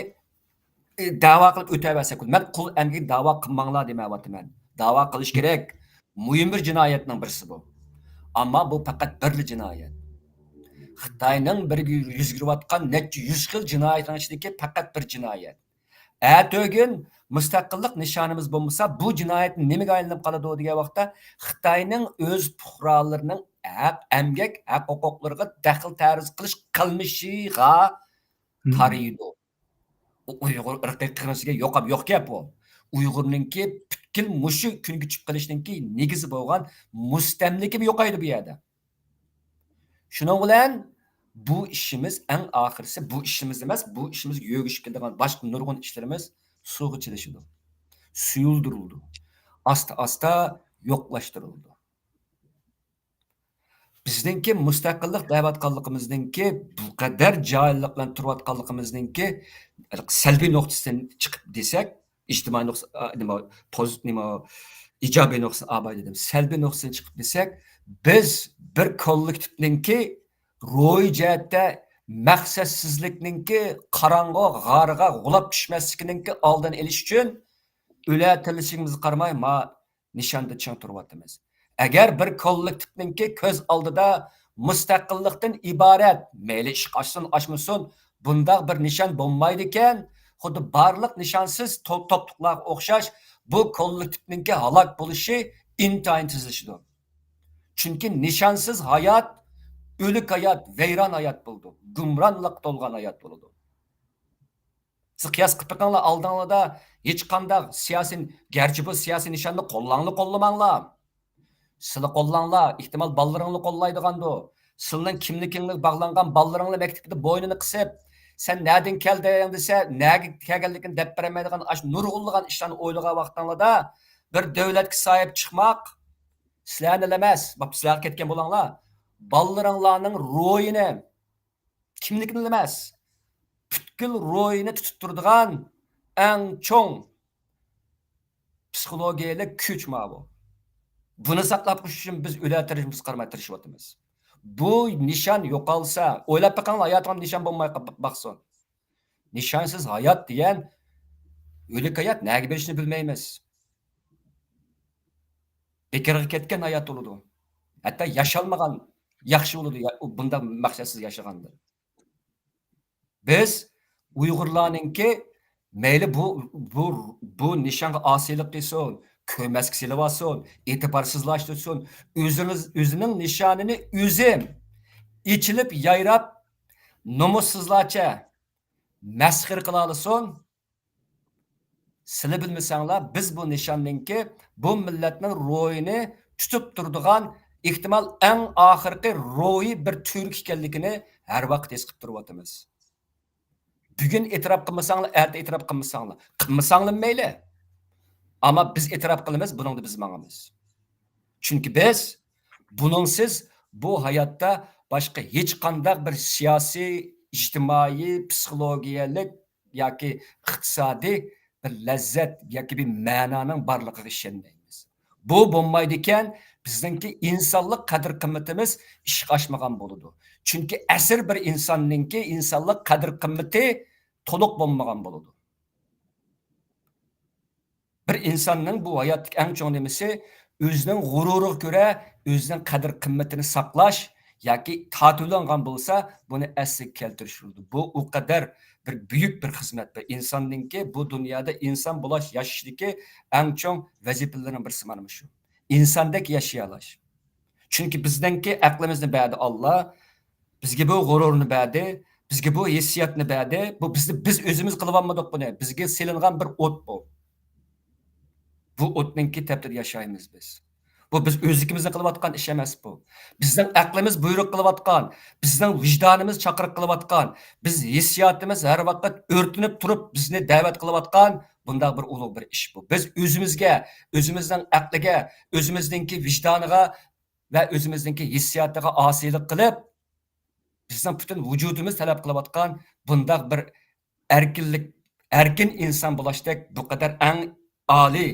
ئى، دەۋا قىلىپ ئۆتەۋەرسەك، مەن قۇل ئەمگىكىنى دەۋا قىلماڭلار دېمەيۋاتىمەن. دەۋا قىلىش كېرەك. مۇھىم بىر جىنايەتنىڭ بىرسى بۇ. ئەمما بۇ پەقەت بىرلا جىنايەت. خىتاينىڭ بىرگە يۈز بېرىۋاتقان نەچچە يۈز خىل جىنايەتنىڭ ئىچىدىكى پەقەت بىر جىنايەت. ئەتىگۈن مۇستەقىللىق نىشانىمىز بولمىسا، بۇ جىنايەت نېمىگە ئايلىنىپ قالىدۇ دېگەن ۋاقىتتا، خىتاينىڭ ئۆز پۇقرالىرىنىڭ ھەق، ئەمگەك ھەق ھوقۇقلىرىغا دەخلى تەرۇز قىلىش قىلمىشىغا مم. تارىيدۇ. ئۇ ئۇيغۇر ئىرقىي قىرغىنچىلىقى يوق، يوق گەپ ئۇ. ئۇيغۇرنىڭكى پۈتكۈل مۇشۇ كۈنگە چۈشۈپ قېلىشنىڭكى نېگىزى بولغان مۇستەملىكىمۇ يوقايدۇ بۇ يەردە. شۇنىڭ بىلەن بۇ ئىشىمىز ئەڭ ئاخىرسى، بۇ ئىشىمىز ئەمەس، بۇ ئىشىمىزگە يۆگىشىپ كېلىدىغان باشقا نۇرغۇن ئىشلىرىمىز سۇغا چىلىشىدۇ، سۇيۇلدۇرۇلىدۇ، ئاستا-ئاستا يوقلاشتۇرۇلىدۇ. بىزنىڭكى مۇستەقىللىق دەۋاتقانلىقىمىزنىڭكى، بۇ قەدەر جاھىللىق بىلەن تۇرۇۋاتقانلىقىمىزنىڭكى سەلبىي نۇقتىسىدىن چىقىپ دېسەك، ئىجتىمائىي نۇقتا، ئا، نېمە، پوز-، نېمە، ئىجابىي نۇقتىسىنى ئاۋاي دېدىم. سەلبىي نۇقتىسىدىن چىقىپ دېسەك، بىز بىر كوللېكتىپنىڭكى روھىي جەھەتتە مەقسەتسىزلىكنىڭكى قاراڭغۇ غارىغا غۇلاپ چۈشمەسلىكىنىڭكى ئالدىنى ئېلىش ئۈچۈن ئۆلە تىرىلىشىمىزغا قارىماي، ما نىشاندا چىڭ تۇرۇۋاتىمىز. ئەگەر بىر كوللېكتىپنىڭكى كۆز ئالدىدا مۇستەقىللىقتىن ئىبارەت، مەيلى ئىشقا ئاشسۇن، ئاشمىسۇن، بۇنداق بىر نىشان بولمايدىكەن، خۇددى بارلىق نىشانسىز تو-، توپلۇقلارغا ئوخشاش، بۇ كوللېكتىپنىڭكى ھالاك بولۇشى ئىنتايىن تېزلىشىدۇ. چۈنكى نىشانسىز ھايات، ئۆلۈك ھايات، ۋەيران ھايات بولىدۇ، گۇمرانلىققا تولغان ھايات بولىدۇ. سىز قىياس قىلىپ بېقىڭلار، ئالدىڭلاردا ھېچقانداق سىياسىي، گەرچە بۇ سىياسىي نىشاننى قوللاڭلار، قوللىماڭلار. سىلى قوللاڭلار، ئېھتىمال بالىلىرىڭلار قوللايدىغاندۇ. سىلىنىڭ كىملىكىڭلارغا باغلانغان بالىلىرىڭلار مەكتىپىدە بوينىنى قىسىپ، سەن نەدىن كەلدىڭ دېسە، نەگە كەلگەنلىكىنى دەپ بېرەلمەيدىغان ئاشۇ نۇرغۇنلىغان ئىشلارنى ئويلىغان ۋاقتىڭلاردا، بىر دۆلەتكە ساھىب چىقماق سىلەرنىلا ئەمەس، بوپتۇ، سىلەرگە كەتكەن بولاڭلار، بالىلىرىڭلارنىڭ روھىنى، كىملىكىنى ئەمەس، پۈتكۈل روھىنى تۇتۇپ تۇرىدىغان ئەڭ چوڭ پسىخولوگىيەلىك كۈچ ماۋۇ. بۇنى ساقلاپ قېلىش ئۈچۈن بىز ئۆلە تىرىشىمىزغا قارىماي تىرىشىۋاتىمىز. بۇ نىشان يوقالسا، ئويلاپ بېقىڭلار، ھاياتىڭلار نىشان بولماي ق-، باقسۇن. نىشانسىز ھايات دېگەن ئۆلۈك ھايات، نەگە بېرىشىنى بىلمەيمىز. بىكارغا كەتكەن ھايات بولىدۇ. ھەتتا ياشالمىغان ياخشى بولىدۇ، يا-، بۇنداق مەقسەتسىز ياشىغاندىن. بىز ئۇيغۇرلارنىڭكى مەيلى بۇ، بۇ، بۇ نىشانغا ئاسىيلىق قىلسۇن، كۆرمەسكە سېلىۋالسۇن، ئېتىبارسىزلاشتۇرسۇن، ئۆزىڭىز، ئۆزىنىڭ نىشانىنى ئۆزى ئېچىلىپ يايراپ، نومۇسسىزلارچە مەسخىرە قىلالىسۇن. سىلى بىلمىسەڭلار، بىز بۇ نىشاننىڭكى بۇ مىللەتنىڭ روھىنى تۇتۇپ تۇرىدىغان، ئېھتىمال ئەڭ ئاخىرقى روھىي بىر تۈۋرۈك ئىكەنلىكىنى ھەر ۋاقىت ھېس قىلىپ تۇرۇۋاتىمىز. بۈگۈن ئېتىراپ قىلمىساڭلار، ئەتە ئېتىراپ قىلمىساڭلار، قىلمىساڭلار مەيلى. ئەمما بىز ئېتىراپ قىلىمىز، بۇنىڭدا بىز ماڭىمىز. چۈنكى بىز بۇنىڭسىز بۇ ھاياتتا باشقا ھېچقانداق بىر سىياسىي، ئىجتىمائىي، پسىخولوگىيەلىك ياكى ئىقتىسادىي بىر لەززەت ياكى بىر مەنانىڭ بارلىقىغا ئىشەنمەيمىز. بۇ بولمايدىكەن، بىزنىڭكى ئىنسانلىق قەدىر-قىممىتىمىز ئىشقا ئاشمىغان بولىدۇ. چۈنكى ئەسىر بىر ئىنساننىڭكى ئىنسانلىق قەدىر-قىممىتى تولۇق بولمىغان بولىدۇ. بىر ئىنساننىڭ بۇ ھاياتتىكى ئەڭ چوڭ نېمىسى، ئۆزىنىڭ غۇرۇرىغا كۆرە ئۆزىنىڭ قەدىر-قىممىتىنى ساقلاش ياكى تارتىۋېلىنغان بولسا، بۇنى ئەسلىگە كەلتۈرۈش بولىدۇ. بۇ ئۇ قەدەر بىر بۈيۈك بىر خىزمەت. بىر ئىنساننىڭكى بۇ دۇنيادا ئىنسان بولاش، ياشىشىدىكى ئەڭ چوڭ ۋەزىپىلىرىنىڭ بىرسى مانا مۇشۇ. ئىنساندەك ياشىيالاش. چۈنكى بىزنىڭكى ئەقلىمىزنى بەردى ئاللا، بىزگە بۇ غۇرۇرنى بەردى، بىزگە بۇ ھېسسىياتنى بەردى. بۇ بىزنى، بىز ئۆزىمىز قىلىۋالمىدۇق بۇنى. بىزگە سېلىنغان بىر ئوت بۇ. بۇ ئوتنىڭكى تەپتىدە ياشايمىز بىز. بۇ بىز ئۆزلۈكىمىزنى قىلىۋاتقان ئىش ئەمەس بۇ. بىزنىڭ ئەقلىمىز بۇيرۇق قىلىۋاتقان، بىزنىڭ ۋىجدانىمىز چاقىرىق قىلىۋاتقان، بىز ھېسسىياتىمىز ھەر ۋاقىت ئۆرتىنىپ تۇرۇپ بىزنى دەۋەت قىلىۋاتقان بۇنداق بىر ئۇلۇغ بىر ئىش بۇ. بىز ئۆزىمىزگە، ئۆزىمىزنىڭ ئەقلىگە، ئۆزىمىزنىڭكى ۋىجدانىغا ۋە ئۆزىمىزنىڭكى ھېسسىياتىغا ئاسىيلىق قىلىپ، بىزنىڭ پۈتۈن ۋۇجۇدىمىز تەلەپ قىلىۋاتقان بۇنداق بىر ئەركىنلىك، ئەركىن ئىنسان بولۇشتەك بۇ قەدەر ئەڭ ئالىي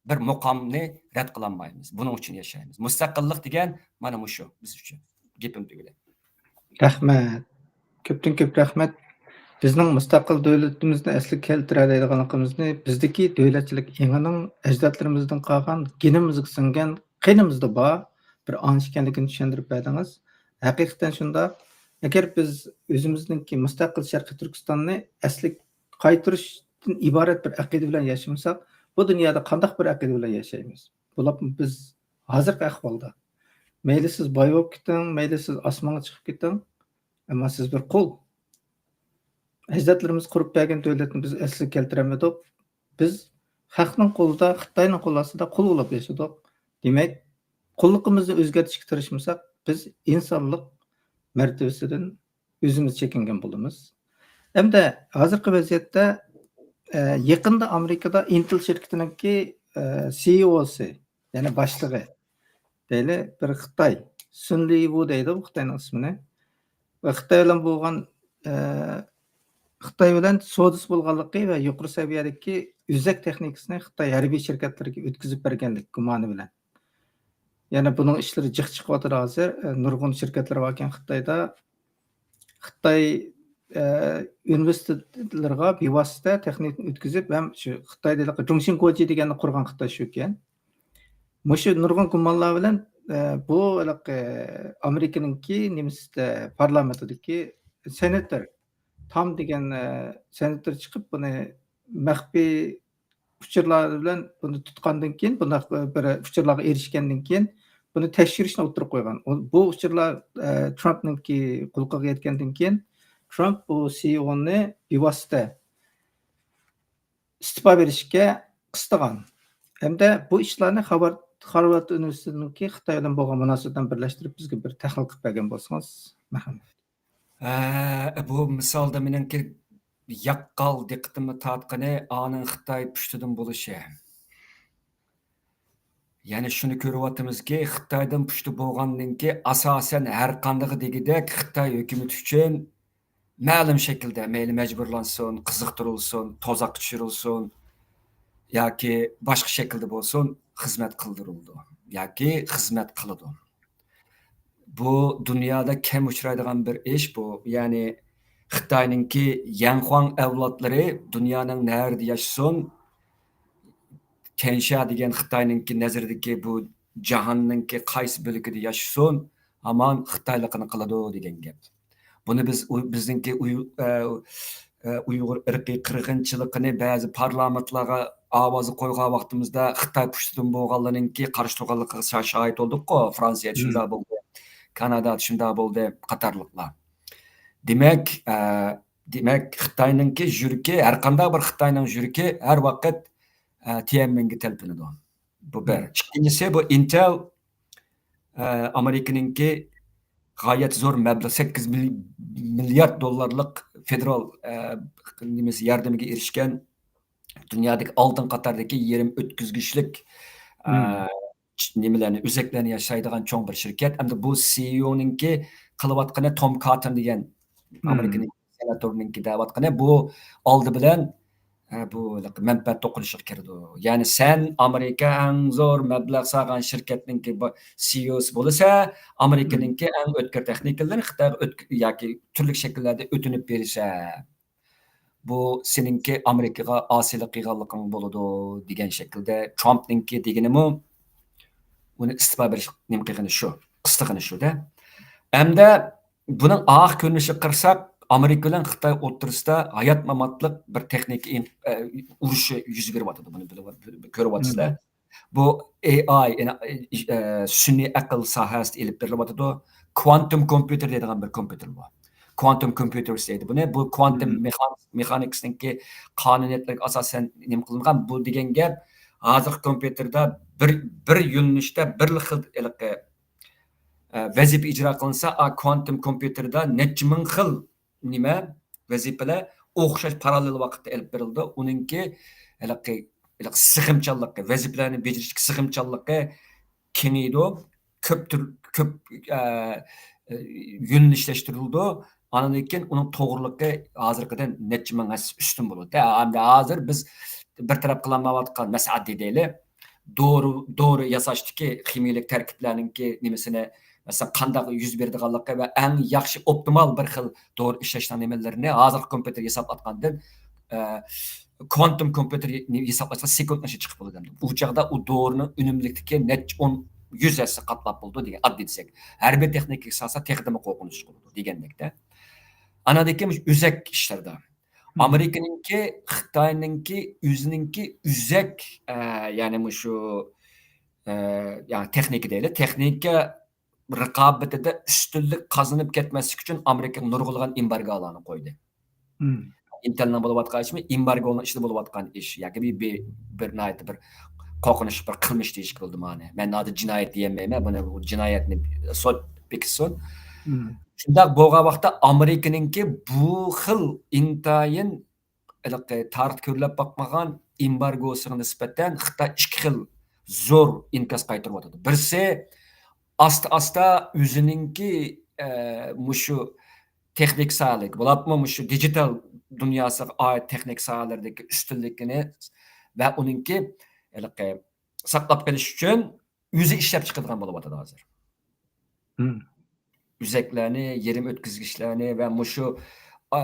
بىر مۇقامنى رەت قىلالمايمىز. بۇنىڭ ئۈچۈن ياشايمىز. مۇستەقىللىق دېگەن مانا مۇشۇ بىز ئۈچۈن. گېپىم تۈگىدى. رەھمەت. كۆپتىن كۆپ رەھمەت. بىزنىڭ مۇستەقىل دۆلىتىمىزنى ئەسلىگە كەلتۈرەلەيدىغانلىقىمىزنى، بىزدىكى دۆلەتچىلىك ئېڭىنىڭ ئەجدادلىرىمىزدىن قالغان، گېنىمىزغا سىڭگەن، قېنىمىزدا بار بىر ئاڭ ئىكەنلىكىنى چۈشەندۈرۈپ بەردىڭىز. ھەقىقەتەن شۇنداق. ئەگەر بىز ئۆزىمىزنىڭكى مۇستەقىل شەرقىي تۈركىستاننى ئەسلىگە قايتۇرۇشتىن ئىبارەت بىر ئەقىدە بىلەن ياشىمىساق، بۇ دۇنيادا قانداق بىر ئەقىدە بىلەن ياشايمىز؟ بولۇپمۇ بىز ھازىرقى ئەھۋالدا، مەيلى سىز باي بولۇپ كېتىڭ، مەيلى سىز ئاسمانغا چىقىپ كېتىڭ، ئەمما سىز بىر قۇل. ئەجدادلىرىمىز قۇرۇپ بەرگەن دۆلەتنى بىز ئەسلىگە كەلتۈرەلمىدۇق. بىز خەقنىڭ قولىدا، خىتاينىڭ قول ئاستىدا قۇل بولۇپ ياشىدۇق. دېمەك، قۇللۇقىمىزنى ئۆزگەرتىشكە تىرىشمىساق، بىز ئىنسانلىق مەرتىۋىسىدىن ئۆزىمىز چېكىنگەن بولىمىز. ھەمدە ھازىرقى ۋەزىيەتتە، ئە، يېقىندا ئامېرىكىدا ئىنتېل شىركىتىنىڭكى، ئە، سىئىئوسى، يەنى باشلىقى دەيلى، بىر خىتاي، سۈن لىۋۇ دەيدۇ بۇ خىتاينىڭ ئىسمىنى. ۋە خىتاي بىلەن بولغان، ئە، خىتاي بىلەن سودىسى بولغانلىقى ۋە يۇقىرى سەۋىيەدىكى ئۆزەك تېخنىكىسىنى خىتاي ھەربىي شىركەتلىرىگە ئۆتكۈزۈپ بەرگەنلىك گۇمانى بىلەن. يەنە بۇنىڭ ئىشلىرى جىق چىقىۋاتىدۇ ھازىر. ئە، نۇرغۇن شىركەتلەر باركەن خىتايدا. خىتاي، ئە، ئۇنىۋېرسىتېتلىرىغا بىۋاسىتە تېخنىكنى ئۆتكۈزۈپ، ھەم شۇ خىتايدا ھېلىقى جۇڭشىن گوجى دېگەننى قۇرغان خىتاي شۇكەن. مۇشۇ نۇرغۇن گۇمانلار بىلەن، ئە، بۇ ھېلىقى ئامېرىكىنىڭكى نېمىسىدە، پارلامېنتىدىكى سېناتور تام دېگەن، ئە، سېناتور چىقىپ، بۇنى مەخپىي ئۇچۇرلار بىلەن بۇنى تۇتقاندىن كېيىن، بۇنداق بىر ئۇچۇرلارغا ئېرىشكەندىن كېيىن، بۇنى تەكشۈرۈشنى ئوتتۇرىغا قويغان. ئۇ، بۇ ئۇچۇرلار، ئە، ترامپنىڭكى قۇلىقىغا يەتكەندىن كېيىن، ترامپ بۇ سىئىئونى بىۋاسىتە ئىستېپا بېرىشكە قىستىغان. ھەمدە بۇ ئىشلارنى خاۋار-، خارۋارد ئۇنىۋېرسىتېتىنىڭكى خىتاي بىلەن بولغان مۇناسىۋىتىنى بىرلەشتۈرۈپ، بىزگە بىر تەھلىل قىلىپ بەرگەن بولسىڭىز، مەرھەمەت. ھە، بۇ مىسالدا مېنىڭكى ياققان دىققىتىمنى تارتقىنى ئانىڭ خىتاي پۇشتىدىن بولۇشى. يەنى شۇنى كۆرۈۋاتىمىزكى، خىتايدىن پۇشتى بولغاندىن كېيىن، ئاساسەن، ھەر قاندىقى دېگۈدەك خىتاي ھۆكۈمىتى ئۈچۈن مەلۇم شەكىلدە، مەيلى مەجبۇرلانسۇن، قىزىقتۇرۇلسۇن، تۇزاققا چۈشۈرۈلسۇن ياكى باشقا شەكىلدە بولسۇن، خىزمەت قىلدۇرۇلىدۇ ياكى خىزمەت قىلىدۇ. بۇ دۇنيادا كەم ئۇچرايدىغان بىر ئىش بۇ. يەنى خىتاينىڭكى يەنخۇاڭ ئەۋلادلىرى دۇنيانىڭ نەرىدە ياشىسۇن، تيەنشيا دېگەن خىتاينىڭكى نەزىرىدىكى بۇ جاھاننىڭكى قايسى بۆلىكىدە ياشىسۇن، ھامان خىتايلىقىنى قىلىدۇ دېگەن گەپ. بۇنى بىز ئۇ-، بىزنىڭكى ئۇي-، ئە، ئە، ئۇيغۇر ئىرقىي قىرغىنچىلىقىنى بەزى پارلامېنتلارغا ئاۋازغا قويغان ۋاقتىمىزدا خىتاي پۇشتىدىن بولغانلىرىنىڭكى قارشى تۇرغانلىقىغا شا-، شاھىت بولدۇققۇ. فرانسىيەدە شۇنداق بولدى، كانادادا شۇنداق بولدى قاتارلىقلار. دېمەك، ئە، دېمەك، خىتاينىڭكى يۈرىكى، ھەر قانداق بىر خىتاينىڭ يۈرىكى ھەر ۋاقىت، ئە، تيەنئەنمېنگە تەلپۈنىدۇ. بۇ بىر. مم. ئىككىنچىسى، بۇ ئىنتېل، ئە، ئامېرىكىنىڭكى غايەت زور مەبلەغ، سەككىز مىل-، مىليارد دوللارلىق فېدېرال، ئە، نېمىسى، ياردىمىگە ئېرىشكەن دۇنيادىكى ئالدىن قاتاردىكى يېرىم ئۆتكۈزگۈچلۈك، ئە، مم. نېمىلەرنى، ئۆزەكلەرنى ياسايدىغان چوڭ بىر شىركەت. ئەمدى بۇ سىئىئونىڭكى قىلىۋاتقىنى، توم كاتون دېگەن ئامېرىكىنىڭ سېناتورىنىڭكى دەۋاتقىنى، بۇ ئالدى بىلەن، ئە، بۇ مەنپەئەت توقۇنۇشىغا كىرىدۇ. يەنى سەن ئامېرىكا ئەڭ زور مەبلەغ سالغان شىركەتنىڭكى بۇ سىئىئوسى بولىسەن، ئامېرىكىنىڭكى ئەڭ ئۆتكۈر تېخنىكىلىرىنى خىتايغا ئۆتك-، ياكى تۈرلۈك شەكىللەردە ئۆتۈنۈپ بېرىسەن. بۇ سېنىڭكى ئامېرىكىغا ئاسىيلىق قىلغانلىقىڭ بولىدۇ، دېگەن شەكىلدە ترامپنىڭكى دېگىنىمۇ ئۇنى ئىستېپا بېرىش نېمە قىلغىنى شۇ، قىستىغىنى شۇ-دە. ئەمدى بۇنىڭ ئاخىر كۆرۈنۈشىگە قارىساق، ئامېرىكا بىلەن خىتاي ئوتتۇرىسىدا ھايات-ماماتلىق بىر تېخنىكا ئىن-، ئە، ئۇرۇشى يۈز بېرىۋاتىدۇ. بۇنى بىلىۋات-، كۆرۈۋاتىسىلەر. بۇ ئېي ئاي، يەنى، ئە، سۈنئىي ئەقىل ساھەسىدە ئېلىپ بېرىلىۋاتىدۇ. كۋانتوم كومپيۇتېر دەيدىغان بىر كومپيۇتېر بار. كۋانتوم كومپيۇتېرس دەيدۇ بۇنى. بۇ كۋانتوم مېخان-، مېخانىكىسنىڭكى قانۇنىيەتلىرىگە ئاساسەن نېمە قىلىنغان؟ بۇ دېگەن گەپ، ھازىرقى كومپيۇتېردا بىر، بىر يۆنىلىشتە بىر خىل ھېلىقى، ئە، ۋەزىپە ئىجرا قىلىنسا، ئا، كۋانتوم كومپيۇتېردا نەچچە مىڭ خىل نېمە، ۋەزىپىلەر ئوخشاش پاراللېل ۋاقىتتا ئېلىپ بېرىلىدۇ. ئۇنىڭكى ھېلىقى، ھېلىقى سىغىمچانلىقى، ۋەزىپىلەرنى بېجىرىشتىكى سىغىمچانلىقى كېڭىيىدۇ. كۆپ تۈر-، كۆپ، ئە، ئە، يۆنىلىشلەشتۈرۈلىدۇ. ئاندىن كېيىن ئۇنىڭ توغرىلىقى ھازىرقىدىن نەچچە مىڭ ھەسسە ئۈستۈن بولىدۇ. ھە، ئەمدى ھازىر بىز بىر تەرەپ قىلالمايۋاتقان مەسىلە دېيىلى. دورا، دورا ياساشتىكى خىمىيەلىك تەركىبلەرنىڭكى نېمىسىنى، مەسىلەن، قانداق يۈز بېرىدىغانلىقى ۋە ئەڭ ياخشى ئوپتىمال بىر خىل دورا ئىشلەشنىڭ نېمىلىرىنى ھازىرقى كومپيۇتېر ھېسابلاتقاندىن، ئە، كۋانتوم كومپيۇتېر ھېسابلاشقا سېكۇنتنىڭ ئىچىدە چىقىپ بولىدۇ. ئۇ چاغدا ئۇ دورىنىڭ ئۈنۈملۈكلۈكى نەچچە ئون، يۈز ھەسسە قاتلاپ بولىدۇ دېگەن، ئاددىي دېسەك. ھەربىي تېخنىكىگە سالسا تېخىمۇ قورقۇنچلۇق بولىدۇ دېگەندەكتە. ئاناندىن كېيىن مۇشۇ ئۆزەك ئىشلىرىدا. ئامېرىكىنىڭكى، خىتاينىڭكى، ئۆزىنىڭكى ئۆزەك، ئە، يەنى مۇشۇ، ئە، يەنى تېخنىكا دەيلى، تېخنىكا رىقابىتىدە ئۈستۈنلۈك قازىنىپ كەتمەسلىك ئۈچۈن ئامېرىكا نۇرغۇنلىغان ئېمبارگولارنى قويدى. ئىنتېلنىڭ بولۇۋاتقان ئىشىمۇ، ئېمبارگونىڭ ئىچىدە بولۇۋاتقان ئىش ياكى بىر، بىر، بىر ناھايىتى بىر قورقۇنچلۇق بىر قىلمىش دېيىشكە بولىدۇ مانا. مەن ھازىر جىنايەت دېيەلمەيمەن، بۇنى، بۇ جىنايەتنى سوت بېكىتسۇن. شۇنداق بولغان ۋاقىتتا ئامېرىكىنىڭكى بۇ خىل ئىنتايىن ھېلىقى تارىختا كۆرۈلۈپ باقمىغان ئېمبارگوسىغا نىسبەتەن خىتاي ئىككى خىل زور ئىنكاس قايتۇرۇۋاتىدۇ. بىرسى ئاستا-ئاستا ئۆزىنىڭكى، ئە، مۇشۇ تېخنىك ساھەلىرىگە، بولۇپمۇ مۇشۇ دىجىتال دۇنياسىغا ئائىت تېخنىك ساھەلىرىدىكى ئۈستۈنلۈكىنى ۋە ئۇنىڭكى ھېلىقى ساقلاپ قېلىش ئۈچۈن ئۆزى ئىشلەپ چىقىدىغان بولۇۋاتىدۇ ھازىر. ئۆزەكلەرنى، يېرىم ئۆتكۈزگۈچلەرنى ۋە مۇشۇ، ئا،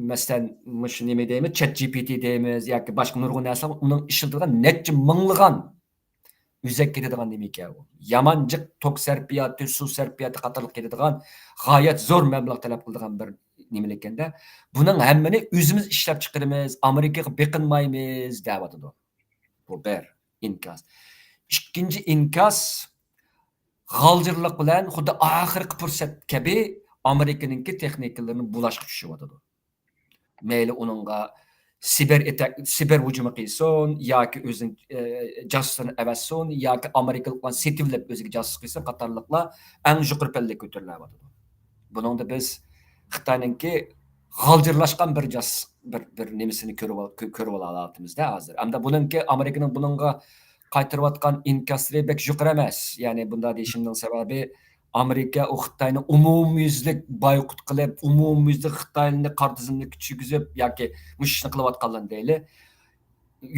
مەسىلەن، مۇشۇ نېمە دەيمىز، چات جى پى تى دەيمىز ياكى باشقا نۇرغۇن نەرسىلەر، ئۇنىڭ ئىشلىتىدىغان نەچچە مىڭلىغان ئۆزەك كېتىدىغان نېمە ئىكەن ئۇ. يامان جىق توك سەرپىياتى، سۇ سەرپىياتى قاتارلىق كېتىدىغان غايەت زور مەبلەغ تەلەپ قىلىدىغان بىر نېمە ئىكەندە. بۇنىڭ ھەممىنى ئۆزىمىز ئىشلەپ چىقىرىمىز، ئامېرىكىغا بېقىنمايمىز دەۋاتىدۇ. بۇ بىر ئىنكاس. ئىككىنچى ئىنكاس، غالجىرلىق بىلەن خۇددى ئاخىرقى پۇرسەت كەبى ئامېرىكىنىڭكى تېخنىكىلىرىنى بۇلاشقا چۈشۈۋاتىدۇ. مەيلى ئۇنىڭغا سىبېر ئېتەك، سىبېر ھۇجۇمى قىلسۇن ياكى ئۆزىنىڭ، ئە، جاسۇسىنى ئەۋەتسۇن ياكى ئامېرىكىلىق بىلەن سېتىۋېلىپ ئۆزىگە جاسۇس قىلسۇن قاتارلىقلار ئەڭ يۇقىرى پەللىگە كۆتۈرۈلۈۋاتىدۇ. بۇنىڭدا بىز خىتاينىڭكى غالجىرلاشقان بىر جاس-، بىر، بىر نېمىسىنى كۆرۈۋال-، كۆ-، كۆرۈۋالالايتتىمىز-دە ھازىر. ئەمدى بۇنىڭكى، ئامېرىكىنىڭ بۇنىڭغا قايتۇرۇۋاتقان ئىنكاسلىرى بەك يۇقىرى ئەمەس. يەنى بۇنداق دېيىشىمنىڭ سەۋەبى، ئامېرىكا ئۇ خىتاينى ئومۇميۈزلۈك بايقۇت قىلىپ، ئومۇميۈزلۈك خىتاينى قارا تىزىملىككە چۈشۈرگۈزۈپ ياكى مۇشۇ ئىشنى قىلىۋاتقانلىرىنى دەيلى.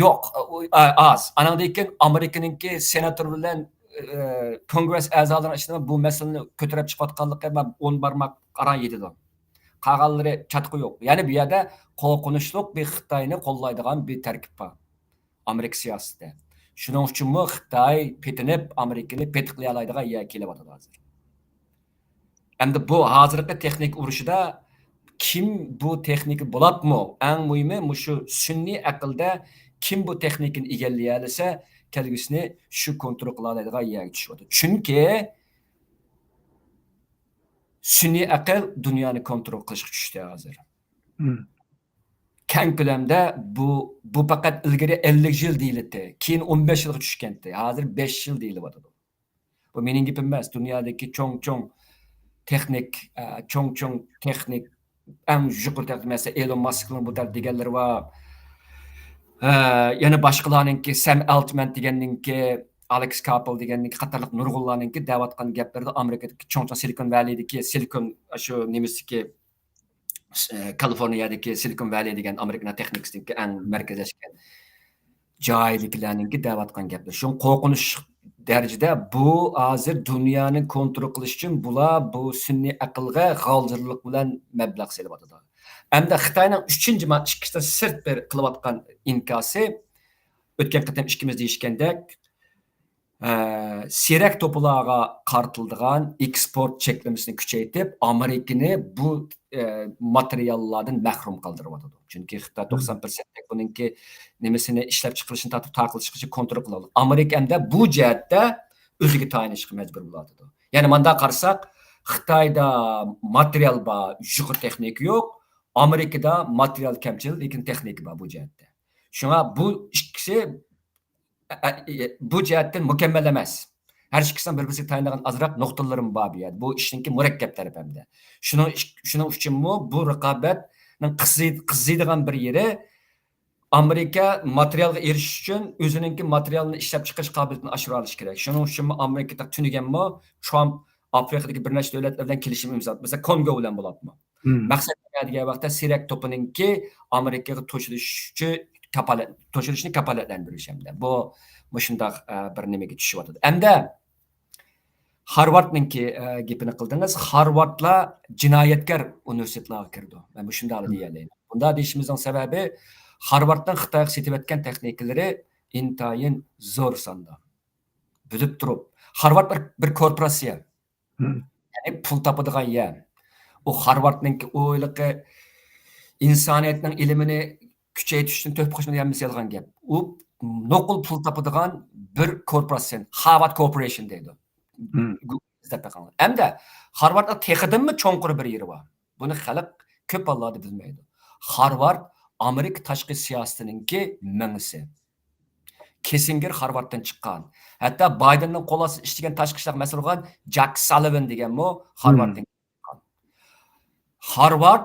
يوق، ئۇ، ئا-، ئاز. ئانىڭدىن كېيىن ئامېرىكىنىڭكى سېناتور بىلەن، ئە، كونگرېس ئەزالىرىنىڭ ئىچىدە بۇ مەسىلىنى كۆتۈرۈپ چىقىۋاتقانلىقى مەن ئون بارماق ئاران يېتىدۇ. قالغانلىرى چاتىقى يوق. يەنى بۇ يەردە قورقۇنچلۇق بىر خىتاينى قوللايدىغان بىر تەركىب بار ئامېرىكا سىياسىتىدە. شۇنىڭ ئۈچۈنمۇ خىتاي پېتىنىپ، ئامېرىكىنى پېتىقلىيالايدىغان يەرگە كېلىۋاتىدۇ ھازىر. ئەمدى بۇ ھازىرقى تېخنىكا ئۇرۇشىدا كىم بۇ تېخنىكا بولۇپمۇ، ئەڭ مۇھىمى مۇشۇ سۈنئىي ئەقىلدە كىم بۇ تېخنىكىنى ئىگىلىيەلىسە، كەلگۈسىنى شۇ كونترول قىلالايدىغان يەرگە چۈشۈۋاتىدۇ. چۈنكى سۈنئىي ئەقىل دۇنيانى كونترول قىلىشقا چۈشتى ھازىر. كەڭ كۆلەمدە بۇ، بۇ پەقەت ئىلگىرى ئەللىك يىل دېيىلەتتى، كېيىن ئون بەش يىلغا چۈشكەنتى، ھازىر بەش يىل دېيىلىۋاتىدۇ. بۇ مېنىڭ گېپىم ئەمەس، دۇنيادىكى چوڭ-چوڭ تېخنىك، ئە، چوڭ-چوڭ تېخنىك، ئەڭ يۇقىرى تەرەپتە، مەسىلەن، ئېلون ماسكنىڭ بۇ تەرەپتە دېگەنلىرى بار. ئە، يەنە باشقىلارنىڭكى، سەم ئالتمەن دېگەننىڭكى، ئالېكس كاپېل دېگەننىڭكى قاتارلىق نۇرغۇنلارنىڭكى دەۋاتقان گەپلىرىدە ئامېرىكىدىكى چوڭ چوڭ سىلىكون ۋەلىدىكى سىلىكون، شۇ نېمىسىدىكى، ئە، كالىفورنىيەدىكى سىلىكون ۋەلى دېگەن ئامېرىكىنىڭ تېخنىكىسىدىكى ئەڭ مەركەزلەشكەن جايىدىكىلەرنىڭكى دەۋاتقان گەپلىرى. شۇڭا قورقۇنچ دەرىجىدە بۇ ھازىر دۇنيانى كونترول قىلىش ئۈچۈن بۇلار بۇ سۈنئىي ئەقىلگە غالجىرلىق بىلەن مەبلەغ سېلىۋاتىدۇ. ئەمدى خىتاينىڭ ئۈچىنچى ما-، ئىككىسىدىن سىرت بىر قىلىۋاتقان ئىنكاسى، ئۆتكەن قېتىم ئىككىمىز دېيىشكەندەك، ئە، سىرەك توپىلارغا قارىتىلىدىغان ئېكسپورت چەكلىمىسىنى كۈچەيتىپ، ئامېرىكىنى بۇ، ئە، ماتېرىياللاردىن مەھرۇم قالدۇرۇۋاتىدۇ. چۈنكى خىتاي توقسان پىرسەنتتەك بۇنىڭكى نېمىسىنى ئىشلەپچىقىرىشنى تارتىپ تارقىتىشقىچە كونترول قىلىۋالىدۇ. ئامېرىكا ئەمدى بۇ جەھەتتە ئۆزىگە تايىنىشقا مەجبۇر بولۇۋاتىدۇ. يەنى ماندا قارىساق، خىتايدا ماتېرىيال بار، يۇقىرى تېخنىكا يوق. ئامېرىكىدا ماتېرىيال كەمچىل، لېكىن تېخنىكا بار بۇ جەھەتتە. شۇڭا بۇ ئىككىسى، ئە، ئە، ئە، بۇ جەھەتتىن مۇكەممەل ئەمەس. ھەر ئىككىسىنىڭ بىر-بىرسىگە تايىنىدىغان ئازراق نۇقتىلىرىمۇ بار بۇ يەردە. بۇ ئىشنىڭكى مۇرەككەپ تەرىپى ھەمدە. شۇنىڭ ئىش-، شۇنىڭ ئۈچۈنمۇ بۇ رىقابەتنىڭ قىزىي-، قىزىيدىغان بىر يېرى، ئامېرىكا ماتېرىيالغا ئېرىشىش ئۈچۈن ئۆزىنىڭكى ماتېرىيالنى ئىشلەپچىقىرىش قابىلىيىتىنى ئاشۇرالىشى كېرەك. شۇنىڭ ئۈچۈنمۇ ئامېرىكا تۈنۈگۈنمۇ ترامپ ئافرىقىدىكى بىر نەچچە دۆلەتلەر بىلەن كېلىشىم ئىمزالىدى. مەسىلەن، كونگو بىلەن بولۇپمۇ. مەقسەت نېمە دېگەن ۋاقىتتا، سىرەك توپىنىڭكى ئامېرىكىغا توشۇلۇشى كاپالەت-، توشۇلۇشىنى كاپالەتلەندۈرۈش ھەمدە. بۇ مۇشۇنداق، ئە، بىر نېمىگە چۈشۈۋاتىدۇ. ئەمدى خارۋاردنىڭكى، ئە، گېپىنى قىلدىڭىز. خارۋاردلار جىنايەتكار ئۇنىۋېرسىتېتلارغا كىرىدۇ. مەن مۇشۇنداق دېيەلەيمەن. بۇنداق دېيىشىمىزنىڭ سەۋەبى، خارۋاردنىڭ خىتايغا سېتىۋەتكەن تېخنىكىلىرى ئىنتايىن زور ساندا. بىلىپ تۇرۇپ، خارۋارد بىر، بىر كورپوراتسىيە. يەنى پۇل تاپىدىغان يەر. ئۇ خارۋاردنىڭكى ئۇ ھېلىقى ئىنسانىيەتنىڭ ئىلمىنى كۈچەيتىش ئۈچۈن تۆھپە قوشمىدى، ھەممىسى يالغان گەپ. ئۇ نوقۇل پۇل تاپىدىغان بىر كورپوراتسىيە، خارۋارد كورپورېيشن دەيدۇ. ئىزدەپ بېقىڭلار. ئەمدى خارۋاردنىڭ تېخىدىنمۇ چوڭقۇر بىر يېرى بار. بۇنى خەلق كۆپ ھاللاردا بىلمەيدۇ. خارۋارد ئامېرىكا تاشقى سىياسىتىنىڭكى مېڭىسى. كىسسىنگېر خارۋاردتىن چىققان. ھەتتا بايدېننىڭ قول ئاستىدا ئىشلىگەن تاشقى ئىشلار مەسئۇلى بولغان جاك سالىۋان دېگەنمۇ خارۋاردتىن چىققان. خارۋارد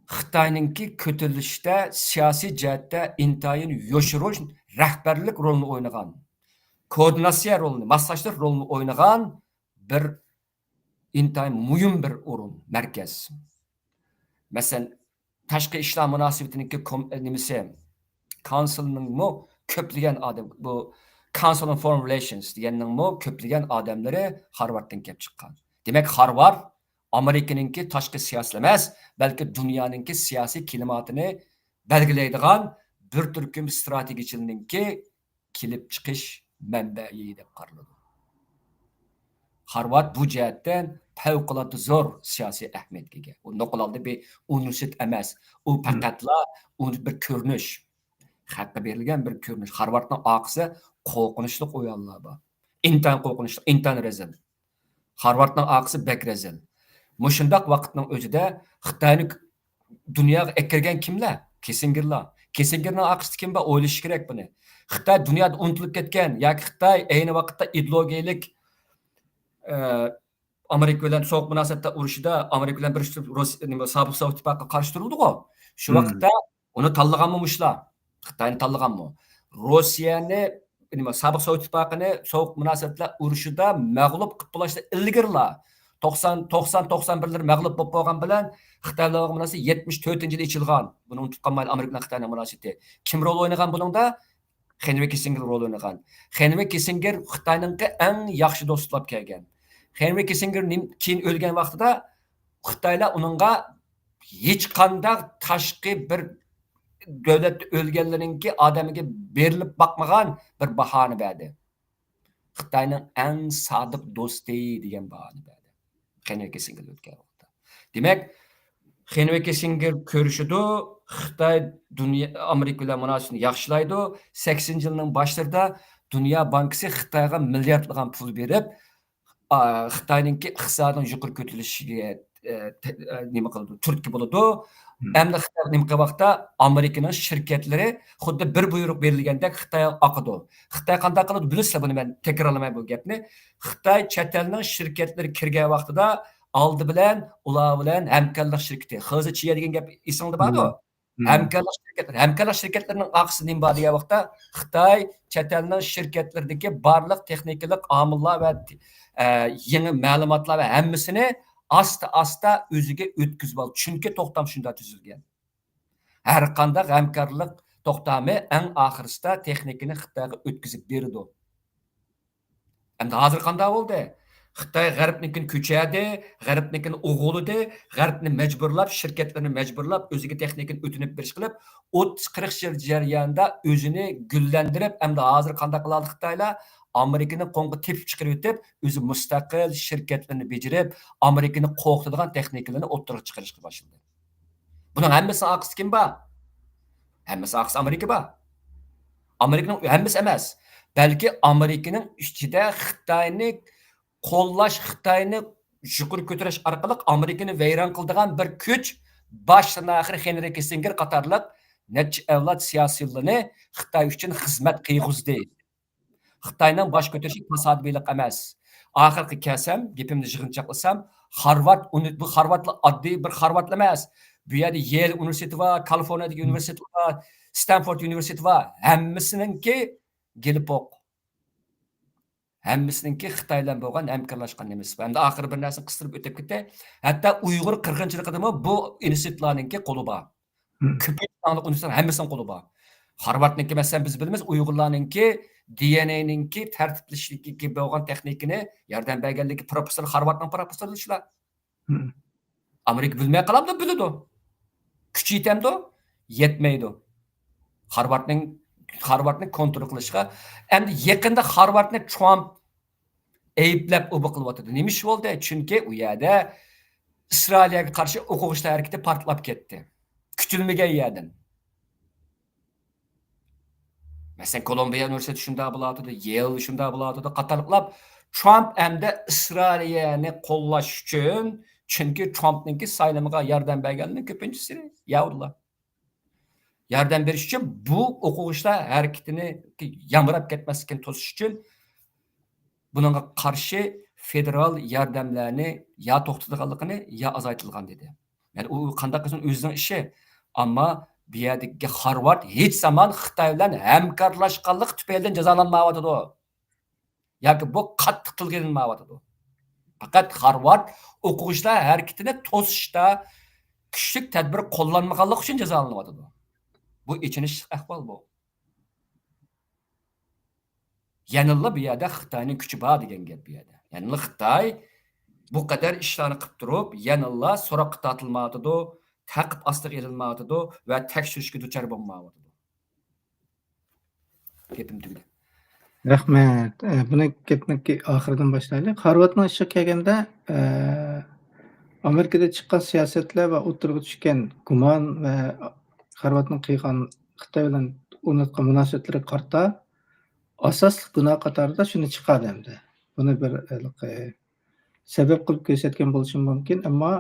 خىتاينىڭكى كۆتۈرۈلۈشتە سىياسىي جەھەتتە ئىنتايىن يوشۇرۇن رەھبەرلىك رولىنى ئوينىغان، كوئوردىناتسىيە رولىنى، ماسلاشتۇرۇش رولىنى ئوينىغان بىر ئىنتايىن مۇھىم بىر ئورۇن، مەركەز. مەسىلەن، تاشقى ئىشلار مۇناسىۋىتىنىڭكى كوم-، نېمىسى، كونسۇلنىڭمۇ كۆپلىگەن ئادەم، بۇ Council on Foreign Relations دېگەننىڭمۇ كۆپلىگەن ئادەملىرى خارۋاردتىن كېلىپ چىققان. دېمەك، خارۋارد ئامېرىكىنىڭكى تاشقى سىياسىي ئەمەس، بەلكى دۇنيانىڭكى سىياسىي كىلىماتىنى بەلگىلەيدىغان بىر تۈركۈم ستراتېگىيەچىلەرنىڭكى كېلىپ چىقىش مەنبەيى دەپ قارىلىدۇ. خارۋارد بۇ جەھەتتىن پەۋقۇلئاددە زور سىياسىي ئەھمىيەتكە ئىگە. ئۇ نوقۇل ھالدا بىر ئۇنىۋېرسىتېت ئەمەس. ئۇ پەقەتلا ئۇ بىر كۆرۈنۈش. خەققە بېرىلگەن بىر كۆرۈنۈش. خارۋاردنىڭ ئارقىسى قورقۇنچلۇق ئويۇنلار بار. ئىنتايىن قورقۇنچلۇق، ئىنتايىن رەزىل. خارۋاردنىڭ ئارقىسى بەك رەزىل. مۇشۇنداق ۋاقىتنىڭ ئۆزىدە خىتاينى دۇنياغا ئەكىرگەن كىملەر؟ كىسسىنگېرلار. كىسسىنگېرنىڭ ئارقىسىدا كىم بار؟ ئويلىشىش كېرەك بۇنى. خىتاي دۇنيادا ئۇنتۇلۇپ كەتكەن ياكى خىتاي ئەينى ۋاقىتتا ئىدېئولوگىيەلىك، ئە، ئامېرىكا بىلەن سوغۇق مۇناسىۋەتلەر ئۇرۇشىدا ئامېرىكا بىلەن بىرلىشىپ روس-، نېمە، سابىق سوۋېت ئىتتىپاقىغا قارشى تۇرۇلدىغۇ. شۇ ۋاقىتتا ئۇنى تاللىغانمۇ مۇشۇلار؟ خىتاينى تاللىغانمۇ؟ روسىيەنى، نېمە، سابىق سوۋېت ئىتتىپاقىنى سوغۇق مۇناسىۋەتلەر ئۇرۇشىدا مەغلۇپ قىلىپ بولۇشتا ئىلگىرىلا توقسان، توقسان، توقسان بىرلىرى مەغلۇپ بولۇپ بولغان بىلەن خىتاي بىلەن بولغان مۇناسىۋەت يەتمىش تۆتىنچى يىلى ئېچىلغان. بۇنى ئۇنتۇپ قالمايلى، ئامېرىكا بىلەن خىتاينىڭ مۇناسىۋىتى. كىم رول ئوينىغان بۇنىڭدا؟ خېنرى كىسسىنگېر رول ئوينىغان. خېنرى كىسسىنگېر خىتاينىڭكى ئەڭ ياخشى دوستى بولۇپ كەلگەن. خېنرى كىسسىنگېر نېم-، كېيىن ئۆلگەن ۋاقتىدا خىتايلار ئۇنىڭغا ھېچقانداق تاشقى بىر دۆلەتتە ئۆلگەنلىرىنىڭكى ئادەمگە بېرىلىپ باقمىغان بىر باھانى بەردى. خىتاينىڭ ئەڭ سادىق دوستى دېگەن باھانى بەردى. خېنرى كىسسىنگېر ئۆتكەن ۋاقىتتا. دېمەك، خېنرى كىسسىنگېر كۆرۈشىدۇ، خىتاي دۇنيا، ئامېرىكا بىلەن مۇناسىۋىتىنى ياخشىلايدۇ. سەكسىنىنچى يىلنىڭ باشلىرىدا دۇنيا بانكىسى خىتايغا مىلياردلىغان پۇل بېرىپ، ئا، خىتاينىڭكى ئىقتىسادىنىڭ يۇقىرى كۆتۈرۈلۈشىگە، ئە، تە-، ئە، نېمە قىلىدۇ، تۈرتكە بولىدۇ. ئەمدى خىتاي نېمە قىلغان ۋاقىتتا ئامېرىكىنىڭ شىركەتلىرى خۇددى بىر بۇيرۇق بېرىلگەندەك خىتايغا ئاقىدۇ. خىتاي قانداق قىلىدۇ بىلىسىلەر بۇنى، مەن تەكرارلىماي بۇ گەپنى. خىتاي چەت ئەلنىڭ شىركەتلىرى كىرگەن ۋاقتىدا ئالدى بىلەن ئۇلار بىلەن ھەمكارلىق شىركىتى، خې زې چيې دېگەن گەپ ئېسىڭدە باردۇ؟ ھەمكارلىق شىركەتلىرى، ھەمكارلىق شىركەتلىرىنىڭ ئارقىسىدا نېمە بار دېگەن ۋاقىتتا، خىتاي چەت ئەلنىڭ شىركەتلىرىدىكى بارلىق تېخنىكىلىق ئامىللار ۋە، ئە، يېڭى مەلۇماتلار ۋە ھەممىسىنى ئاستا-ئاستا ئۆزىگە ئۆتكۈزۈپ ئالدى. چۈنكى توختام شۇنداق تۈزۈلگەن. ھەر قانداق ھەمكارلىق توختامى ئەڭ ئاخىرسىدا تېخنىكىنى خىتايغا ئۆتكۈزۈپ بېرىدۇ. ئەمدى ھازىر قانداق بولدى؟ خىتاي غەربنىڭكىنى كۆچەردى، غەربنىڭكىنى ئوغۇلىدى، غەربنى مەجبۇرلاپ، شىركەتلىرىنى مەجبۇرلاپ، ئۆزىگە تېخنىكىنى ئۆتۈنۈپ بېرىش قىلىپ، ئوتتۇز قىرىق يىل جەريانىدا ئۆزىنى گۈللەندۈرۈپ، ئەمدى ھازىر قانداق قىلالدى خىتايلار؟ ئامېرىكىنىڭ قوڭىغا تېپىپ چىقىرىۋېتىپ، ئۆزى مۇستەقىل شىركەتلىرىنى بېجىرىپ، ئامېرىكىنى قورقۇتىدىغان تېخنىكىلىرىنى ئوتتۇرىغا چىقىرىشقا باشلىدى. بۇنىڭ ھەممىسىنىڭ ئارقىسىدا كىم بار؟ ھەممىسىنىڭ ئارقىسىدا ئامېرىكا بار. ئامېرىكىنىڭ ھەممىسى ئەمەس، بەلكى ئامېرىكىنىڭ ئىچىدە خىتاينى قوللاش، خىتاينى يۇقىرى كۆتۈرۈش ئارقىلىق ئامېرىكىنى ۋەيران قىلىدىغان بىر كۈچ، باشتىن ئاخىر خېنرى كىسسىنگېر قاتارلىق نەچچە ئەۋلاد سىياسىيونلىرىنى خىتاي ئۈچۈن خىزمەت قىلغۇزدى. خىتاينىڭ باش كۆتۈرۈشى تاسادىپىيلىق ئەمەس. ئاخىرقى كەلسەم، گېپىمنى يىغىنچاقلىسام، خارۋارد ئۇنى-، بۇ خارۋاردلار ئاددىي بىر خارۋارد ئەمەس. بۇ يەردە يېل ئۇنىۋېرسىتېتى بار، كالىفورنىيەدىكى ئۇنىۋېرسىتېت بار، ستانفورد ئۇنىۋېرسىتېتى بار. ھەممىسىنىڭكى گېلىپوق. ھەممىسىنىڭكى خىتاي بىلەن بولغان ھەمكارلاشقان نېمىسى بار. ئەمدى ئاخىرى بىر نەرسىنى قىستۇرۇپ ئۆتۈپ كېتەي. ھەتتا ئۇيغۇر قىرغىنچىلىقىدىمۇ بۇ ئىنستىتۇتلارنىڭكى قولى بار. كۆپىنچە ئۇنىۋېرسىتېتلار ھەممىسىنىڭ قولى بار. خارۋاردنىڭكى، مەسىلەن، بىز بىلىمىز، ئۇيغۇرلارنىڭكى دى ئېن ئېنىڭكى تەرتىپلىشىگە بولغان تېخنىكىنى ياردەم بەرگەنلىكى پروفېسسور، خارۋاردنىڭ پروفېسسورى شۇلار. ئامېرىكا بىلمەي قالامدۇ؟ بىلىدۇ. كۈچى يېتەمدۇ؟ يەتمەيدۇ. خارۋاردنىڭ، خارۋاردنى كونترول قىلىشقا. ئەمدى يېقىندا خارۋاردنى ترامپ ئەيىبلەپ ئۇبا قىلىۋاتىدۇ. نېمە ئىش بولدى؟ چۈنكى ئۇ يەردە ئىسرائىلىيەگە قارشى ئوقۇغۇچىلار ھەرىكىتى پارتلاپ كەتتى. كۈتۈلمىگەن يەردىن. مەسىلەن، كولومبىيە ئۇنىۋېرسىتېتى شۇنداق بولۇۋاتىدۇ، يېل شۇنداق بولۇۋاتىدۇ قاتارلىقلار. ترامپ ئەمدى ئىسرائىلىيەنى قوللاش ئۈچۈن، چۈنكى ترامپنىڭكى سايلىمىغا ياردەم بەرگەنلەرنىڭ كۆپىنچىسى يەھۇدىيلار. ياردەم بېرىش ئۈچۈن بۇ ئوقۇغۇچىلار ھەرىكىتىنى يامراپ كەتمەسلىكىنى توسۇش ئۈچۈن بۇنىڭغا قارشى فېدېرال ياردەملەرنى يا توختىتىدىغانلىقىنى، يا ئازايتىدىغان دېدى. يەنى ئۇ قانداق قىلسۇن ئۆزىنىڭ ئىشى. ئەمما بۇ يەردىكى خارۋارد ھېچ زامان خىتاي بىلەن ھەمكارلاشقانلىقى تۈپەيلىدىن جازالانمايۋاتىدۇ. ياكى بۇ قاتتىق تىلغا ئېلىنمايۋاتىدۇ. پەقەت خارۋارد ئوقۇغۇچىلار ھەرىكىتىنى توسۇشتا كۈچلۈك تەدبىر قوللانمىغانلىقى ئۈچۈن جازالىنىۋاتىدۇ. بۇ ئېچىنىشلىق ئەھۋال بۇ. يەنىلا بۇ يەردە خىتاينىڭ كۈچى بار دېگەن گەپ بۇ يەردە. يەنىلا خىتاي بۇ قەدەر ئىشلارنى قىلىپ تۇرۇپ، يەنىلا سوراققا تارتىلمايۋاتىدۇ، تەقىب ئاستىغا ئېلىنمايۋاتىدۇ ۋە تەكشۈرۈشكە دۇچار بولمايۋاتىدۇ. گېپىم تۈگىدى. رەھمەت. ئە، بۇنى گەپنىڭكى ئاخىرىدىن باشلايلى. خارۋاردنىڭ ئىشىغا كەلگەندە، ئە، ئامېرىكىدا چىققان سىياسەتلەر ۋە ئوتتۇرىغا چۈشكەن گۇمان ۋە خارۋاردنىڭ قىلغان خىتاي بىلەن ئورناتقان مۇناسىۋەتلىرىگە قارىتا ئاساسلىق گۇناھ قاتارىدا شۇنى چىقاردى ئەمدى. بۇنى بىر، ھېلىقى، سەۋەب قىلىپ كۆرسەتكەن بولۇشى مۇمكىن، ئەمما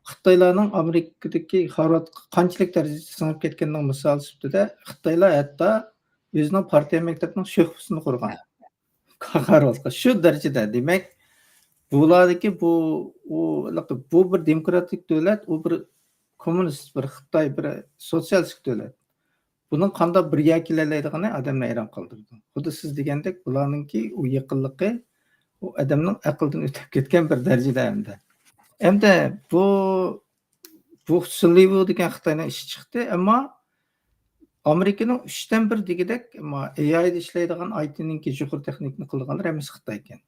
خىتايلارنىڭ ئامېرىكىدىكى خارۋاردقا قانچىلىك دەرىجىدە سىڭىپ كەتكىنىنىڭ مىسالى سۈپىتىدە، خىتايلار ھەتتا ئۆزىنىڭ پارتىيە مەكتىپىنىڭ شۆخبىسىنى قۇرغان. خارۋاردقا شۇ دەرىجىدە، دېمەك، بۇلاردىكى بۇ، ئۇ، بۇ بىر دېموكراتىك دۆلەت، ئۇ بىر كوممۇنىست، بىر خىتاي، بىر سوتسىيالىستىك دۆلەت. بۇنىڭ قانداق بىر يەرگە كېلەلەيدىغىنى ئادەمنى ھەيران قالدۇرىدۇ. خۇددى سىز دېگەندەك، بۇلارنىڭكى ئۇ يېقىنلىقى ئۇ ئادەمنىڭ ئەقلىدىن ئۆتۈپ كەتكەن بىر دەرىجىدە ئەمدى. ئەمدى بۇ، بۇ سۇلىۋۇ دېگەن خىتاينىڭ ئىشى چىقتى، ئەمما ئامېرىكىنىڭ ئۈچتىن بىر دېگۈدەك، ئەمما ئېي ئايدا ئىشلەيدىغان، ئاي تىنىڭكى يۇقىرى تېخنىكىنى قىلىدىغانلار ھەممىسى خىتايكەن.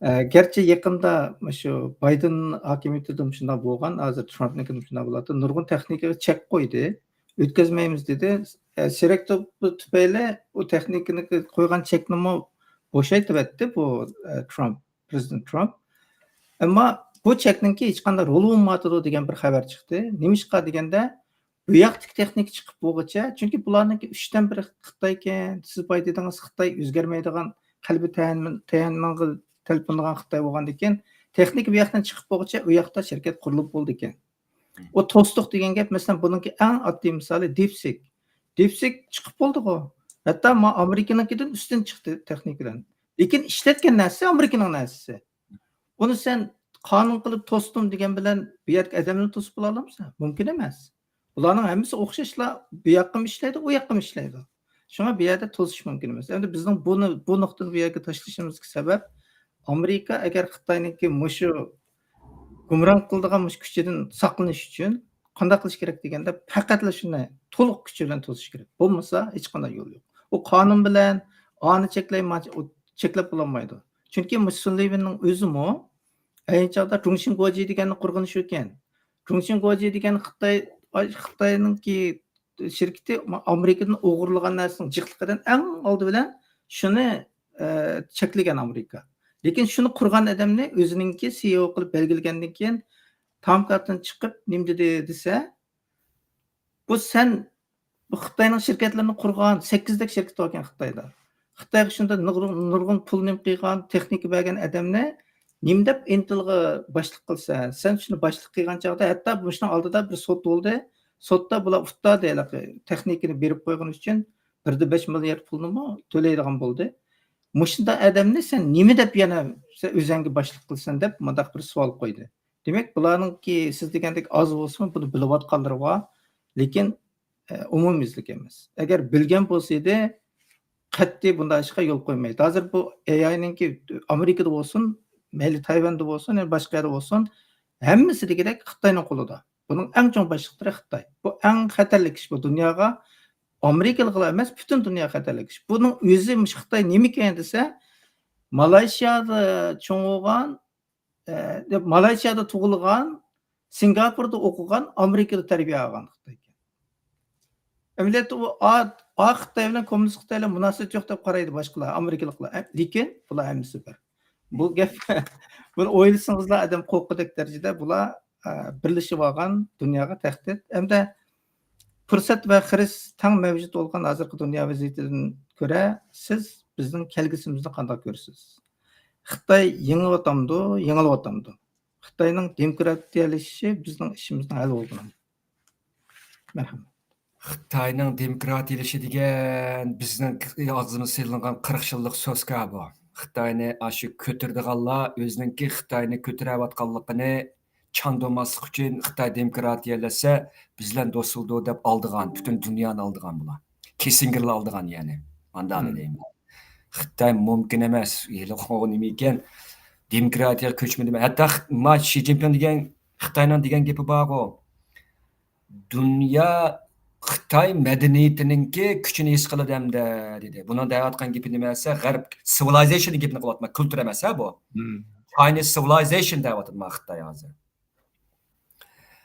ئە، گەرچە يېقىندا مۇشۇ بايدېن ھاكىمىيىتىدە مۇشۇنداق بولغان، ھازىر ترامپنىڭكىدە مۇشۇنداق بولۇۋاتىدۇ. نۇرغۇن تېخنىكىغا چەك قويدى، ئۆتكۈزمەيمىز دېدى. ئە، سېرەك توپى تۈپەيلى ئۇ تېخنىكىنىڭكى قويغان چەكنىمۇ بوشايتىۋەتتى بۇ، ئە، ترامپ، پرېزىدېنت ترامپ. ئەمما بۇ چەكنىڭكى ھېچقانداق رولى بولمايۋاتىدۇ دېگەن بىر خەۋەر چىقتى. نېمىشقا دېگەندە، بۇ ياقتىكى تېخنىكا چىقىپ بولغۇچە، چۈنكى بۇلارنىڭكى ئۈچتىن بىرى خىتايكەن، سىز باي دېدىڭىز، خىتاي ئۆزگەرمەيدىغان، قەلبى تيەنئەنمېنغا تەلپۈنىدىغان خىتاي بولغاندىكىن، تېخنىكا بۇ ياقتىن چىقىپ بولغۇچە، ئۇ ياقتا شىركەت قۇرۇلۇپ بولىدىكەن. ئۇ توستۇق دېگەن گەپ، مەسىلەن، بۇنىڭكى ئەڭ ئاددىي مىسالى دىپسىك. دىپسىك چىقىپ بولدىغۇ. ھەتتا ما ئامېرىكىنىڭكىدىن ئۈستۈن چىقتى تېخنىكىدىن. لېكىن ئىشلەتكەن نەرسىسى ئامېرىكىنىڭ نەرسىسى. ئۇنى سەن قانۇن قىلىپ توستۇم دېگەن بىلەن بۇ يەردىكى ئادەمنى توسۇپ بولالامسەن؟ مۇمكىن ئەمەس. بۇلارنىڭ ھەممىسى ئوخشاشلا بۇ ياققىمۇ ئىشلەيدۇ، ئۇ ياققىمۇ ئىشلەيدۇ. شۇڭا بۇ يەردە توسۇش مۇمكىن ئەمەس. ئەمدى بىزنىڭ بۇنى، بۇ نۇقتىنى بۇ يەرگە تاشلىشىمىزدىكى سەۋەب، ئامېرىكا ئەگەر خىتاينىڭكى مۇشۇ گۇمران قىلىدىغان مۇشۇ كۈچىدىن ساقلىنىش ئۈچۈن قانداق قىلىش كېرەك دېگەندە، پەقەتلا شۇنى تولۇق كۈچى بىلەن توسۇش كېرەك. بولمىسا ھېچقانداق يول يوق. ئۇ قانۇن بىلەن ئانى چەكلەي، مانى چەكلەپ بولالمايدۇ. چۈنكى مۇشۇ سۇن لىۋېننىڭ ئۆزىمۇ ئەينى چاغدا جۇڭشىن گوجى دېگەننى قۇرغىنى شۇكەن. جۇڭشىن گوجى دېگەن خىتاي، خىتاينىڭكى شىركىتى ئامېرىكىدىن ئوغرىلىغان نەرسىنىڭ جىقلىقىدىن ئەڭ ئالدى بىلەن شۇنى، ئە، چەكلىگەن ئامېرىكا. لېكىن شۇنى قۇرغان ئادەمنى ئۆزىنىڭكى سىئىئو قىلىپ بەلگىلىگەندىن كېيىن، تامكاتتىن چىقىپ نېمە دېدى دېسە، بۇ سەن بۇ خىتاينىڭ شىركەتلىرىنى قۇرغان، سەككىزدەك شىركەت باركەن خىتايدا. خىتايغا شۇنداق نۇرغۇن، نۇرغۇن پۇل نېمە قىلغان، تېخنىكا بەرگەن ئادەمنى نېمە دەپ ئىنتېلغا باشلىق قىلىسەن؟ سەن شۇنى باشلىق قىلغان چاغدا، ھەتتا مۇشۇنىڭ ئالدىدا بىر سوت بولدى. سوتتا بۇلار ئۇتتى، ھېلىقى تېخنىكىنى بېرىپ قويغىنى ئۈچۈن بىر دە بەش مىليارد پۇلنىمۇ تۆلەيدىغان بولدى. مۇشۇنداق ئادەمنى سەن نېمە دەپ يەنە سەن ئۆزۈڭگە باشلىق قىلىسەن دەپ مۇنداق بىر سوئال قويدى. دېمەك، بۇلارنىڭكى سىز دېگەندەك ئاز بولسىمۇ، بۇنى بىلىۋاتقانلىرى بار، لېكىن، ئە، ئومۇميۈزلۈك ئەمەس. ئەگەر بىلگەن بولسا ئىدى، قەتئىي بۇنداق ئىشقا يول قويمايتتى. ھازىر بۇ ئېي ئاينىڭكى ئامېرىكىدا بولسۇن، مەيلى تايۋاندا بولسۇن، يا باشقا يەردە بولسۇن، ھەممىسى دېگۈدەك خىتاينىڭ قولىدا. بۇنىڭ ئەڭ چوڭ باشلىقلىرى خىتاي. بۇ ئەڭ خەتەرلىك ئىش بۇ دۇنياغا. ئامېرىكىلىقلا ئەمەس، پۈتۈن دۇنياغا خەتەرلىك ئىش. بۇنىڭ ئۆزى مۇشۇ خىتاي نېمىكەن دېسە، مالايشىيادا چوڭ بولغان، ئە، دەپ، مالايشىيادا تۇغۇلغان، سىنگاپوردا ئوقۇغان، ئامېرىكىدا تەربىيە ئالغان خىتاي ئىكەن. ئەمەلىيەتتە ئۇ ئا، ئا خىتاي بىلەن كوممۇنىست خىتاي بىلەن مۇناسىۋىتى يوق دەپ قارايدۇ باشقىلار، ئامېرىكىلىقلار. ئە، لېكىن بۇلار ھەممىسى بىر. بۇ گەپ، بۇنى ئويلىسىڭىزلا ئادەم قورققۇدەك دەرىجىدە بۇلار، ئە، بىرلىشىۋالغان دۇنياغا تەھدىت. ھەمدە پۇرسەت ۋە خىرىس تەڭ مەۋجۇت بولغان ھازىرقى دۇنيا ۋەزىيىتىدىن كۆرە، سىز بىزنىڭ كەلگۈسىمىزنى قانداق كۆرىسىز؟ خىتاي يېڭىۋاتامدۇ، يېڭىلىۋاتامدۇ؟ خىتاينىڭ دېموكراتىيەلىشىشى بىزنىڭ ئىشىمىزنىڭ ھەل بولغىنىمۇ. مەرھەمەت. خىتاينىڭ دېموكراتىيەلىشىشى دېگەن بىزنىڭ ئاغزىمىزغا سېلىنغان قىرىق يىللىق سوسكا بۇ. خىتاينى ئاشۇ كۆتۈرىدىغانلار ئۆزىنىڭكى خىتاينى كۆتۈرۈۋاتقانلىقىنى چاندۇرماسلىق ئۈچۈن خىتاي دېموكراتىيەلەشسە بىز بىلەن دوست بولىدۇ دەپ ئالدىغان، پۈتۈن دۇنيانى ئالدىغان بۇلار. كىسسىنگېرلا ئالدىغان يەنى. ئانداقلا دەيمەن. خىتاي مۇمكىن ئەمەس. ھېلىقى نېمە ئىكەن؟ دېموكراتىيەگە كۆچمىدىمۇ؟ ھەتتا خىت-، ما شى جىنپىڭ دېگەن خىتاينىڭ دېگەن گېپى بارغۇ. دۇنيا خىتاي مەدەنىيىتىنىڭكى كۈچىنى ھېس قىلىدۇ ئەمدى، دېدى. بۇنىڭ دەۋاتقان گېپى نېمە دېسە، غەرب سىۋىلايزېيشن گېپىنى قىلىۋاتىمەن، كۈلتۈر ئەمەس ھە بۇ. چاينىز سىۋىلايزېيشن دەۋاتىدۇ ما خىتاي ھازىر.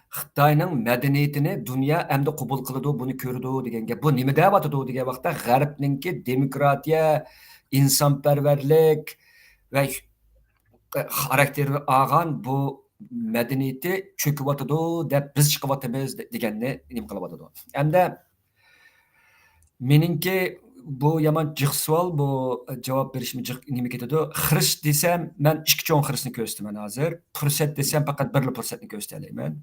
خىتاينىڭ مەدەنىيىتىنى دۇنيا ئەمدى قوبۇل قىلىدۇ، بۇنى كۆرىدۇ دېگەن گەپ. بۇ نېمە دەۋاتىدۇ دېگەن ۋاقىتتا، غەربنىڭكى دېموكراتىيە، ئىنسانپەرۋەرلىك ۋە خاراكتېرىنى ئالغان بۇ مەدەنىيىتى چۆكۈۋاتىدۇ دەپ بىز چىقىۋاتىمىز دېگەننى نېمە قىلىۋاتىدۇ. ئەمدى مېنىڭكى بۇ يامان جىق سوئال، بۇ جاۋاب بېرىشىم جىق نېمە كېتىدۇ. خىرىس دېسەم، مەن ئىككى چوڭ خىرىسنى كۆرسىتىمەن ھازىر. پۇرسەت دېسەم، پەقەت بىرلا پۇرسەتنى كۆرسىتەلەيمەن.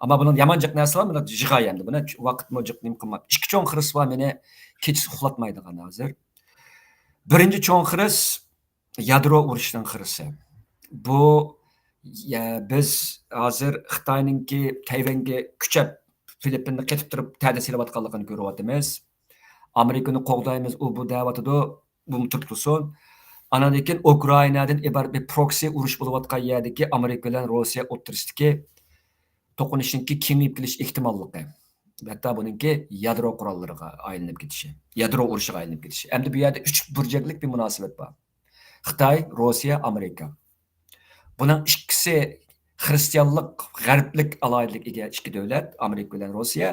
ئەمما بۇنىڭ يامان جىق نەرسە بار، بۇنى يىغاي ئەمدى. بۇنى ۋاقىتمۇ جىق نېمە قىلماپتۇ. ئىككى چوڭ خىرىس بار مېنى كېچىسى ئۇخلاتمايدىغان ھازىر. بىرىنچى چوڭ خىرىس، يادرو ئۇرۇشىنىڭ خىرىسى. بۇ، يە، بىز ھازىر خىتاينىڭكى تەيۋەنگە كۈچەپ فىلىپپىننى قېتىپ تۇرۇپ تەدە سېلىۋاتقانلىقىنى كۆرۈۋاتىمىز. ئامېرىكىنى قوغدايمىز، ئۇ بۇ دەۋاتىدۇ، بۇمۇ تۇرۇپ تۇرسۇن. ئاناندىن كېيىن ئۇكرائىنادىن ئىبارەت بىر پروكسى ئۇرۇش بولۇۋاتقان يەردىكى ئامېرىكا بىلەن روسىيە ئوتتۇرىسىدىكى توقۇنۇشنىڭكى كېڭىيىپ كېلىش ئېھتىماللىقى. ھەتتا بۇنىڭكى يادرو قوراللىرىغا ئايلىنىپ كېتىشى، يادرو ئۇرۇشىغا ئايلىنىپ كېتىشى. ئەمدى بۇ يەردە ئۈچ بۇرجەكلىك بىر مۇناسىۋەت بار. خىتاي، روسىيە، ئامېرىكا. بۇنىڭ ئىككىسى خىرىستىيانلىق، غەربلىك ئالاھىدىلىككە ئىگە ئىككى دۆلەت، ئامېرىكا بىلەن روسىيە.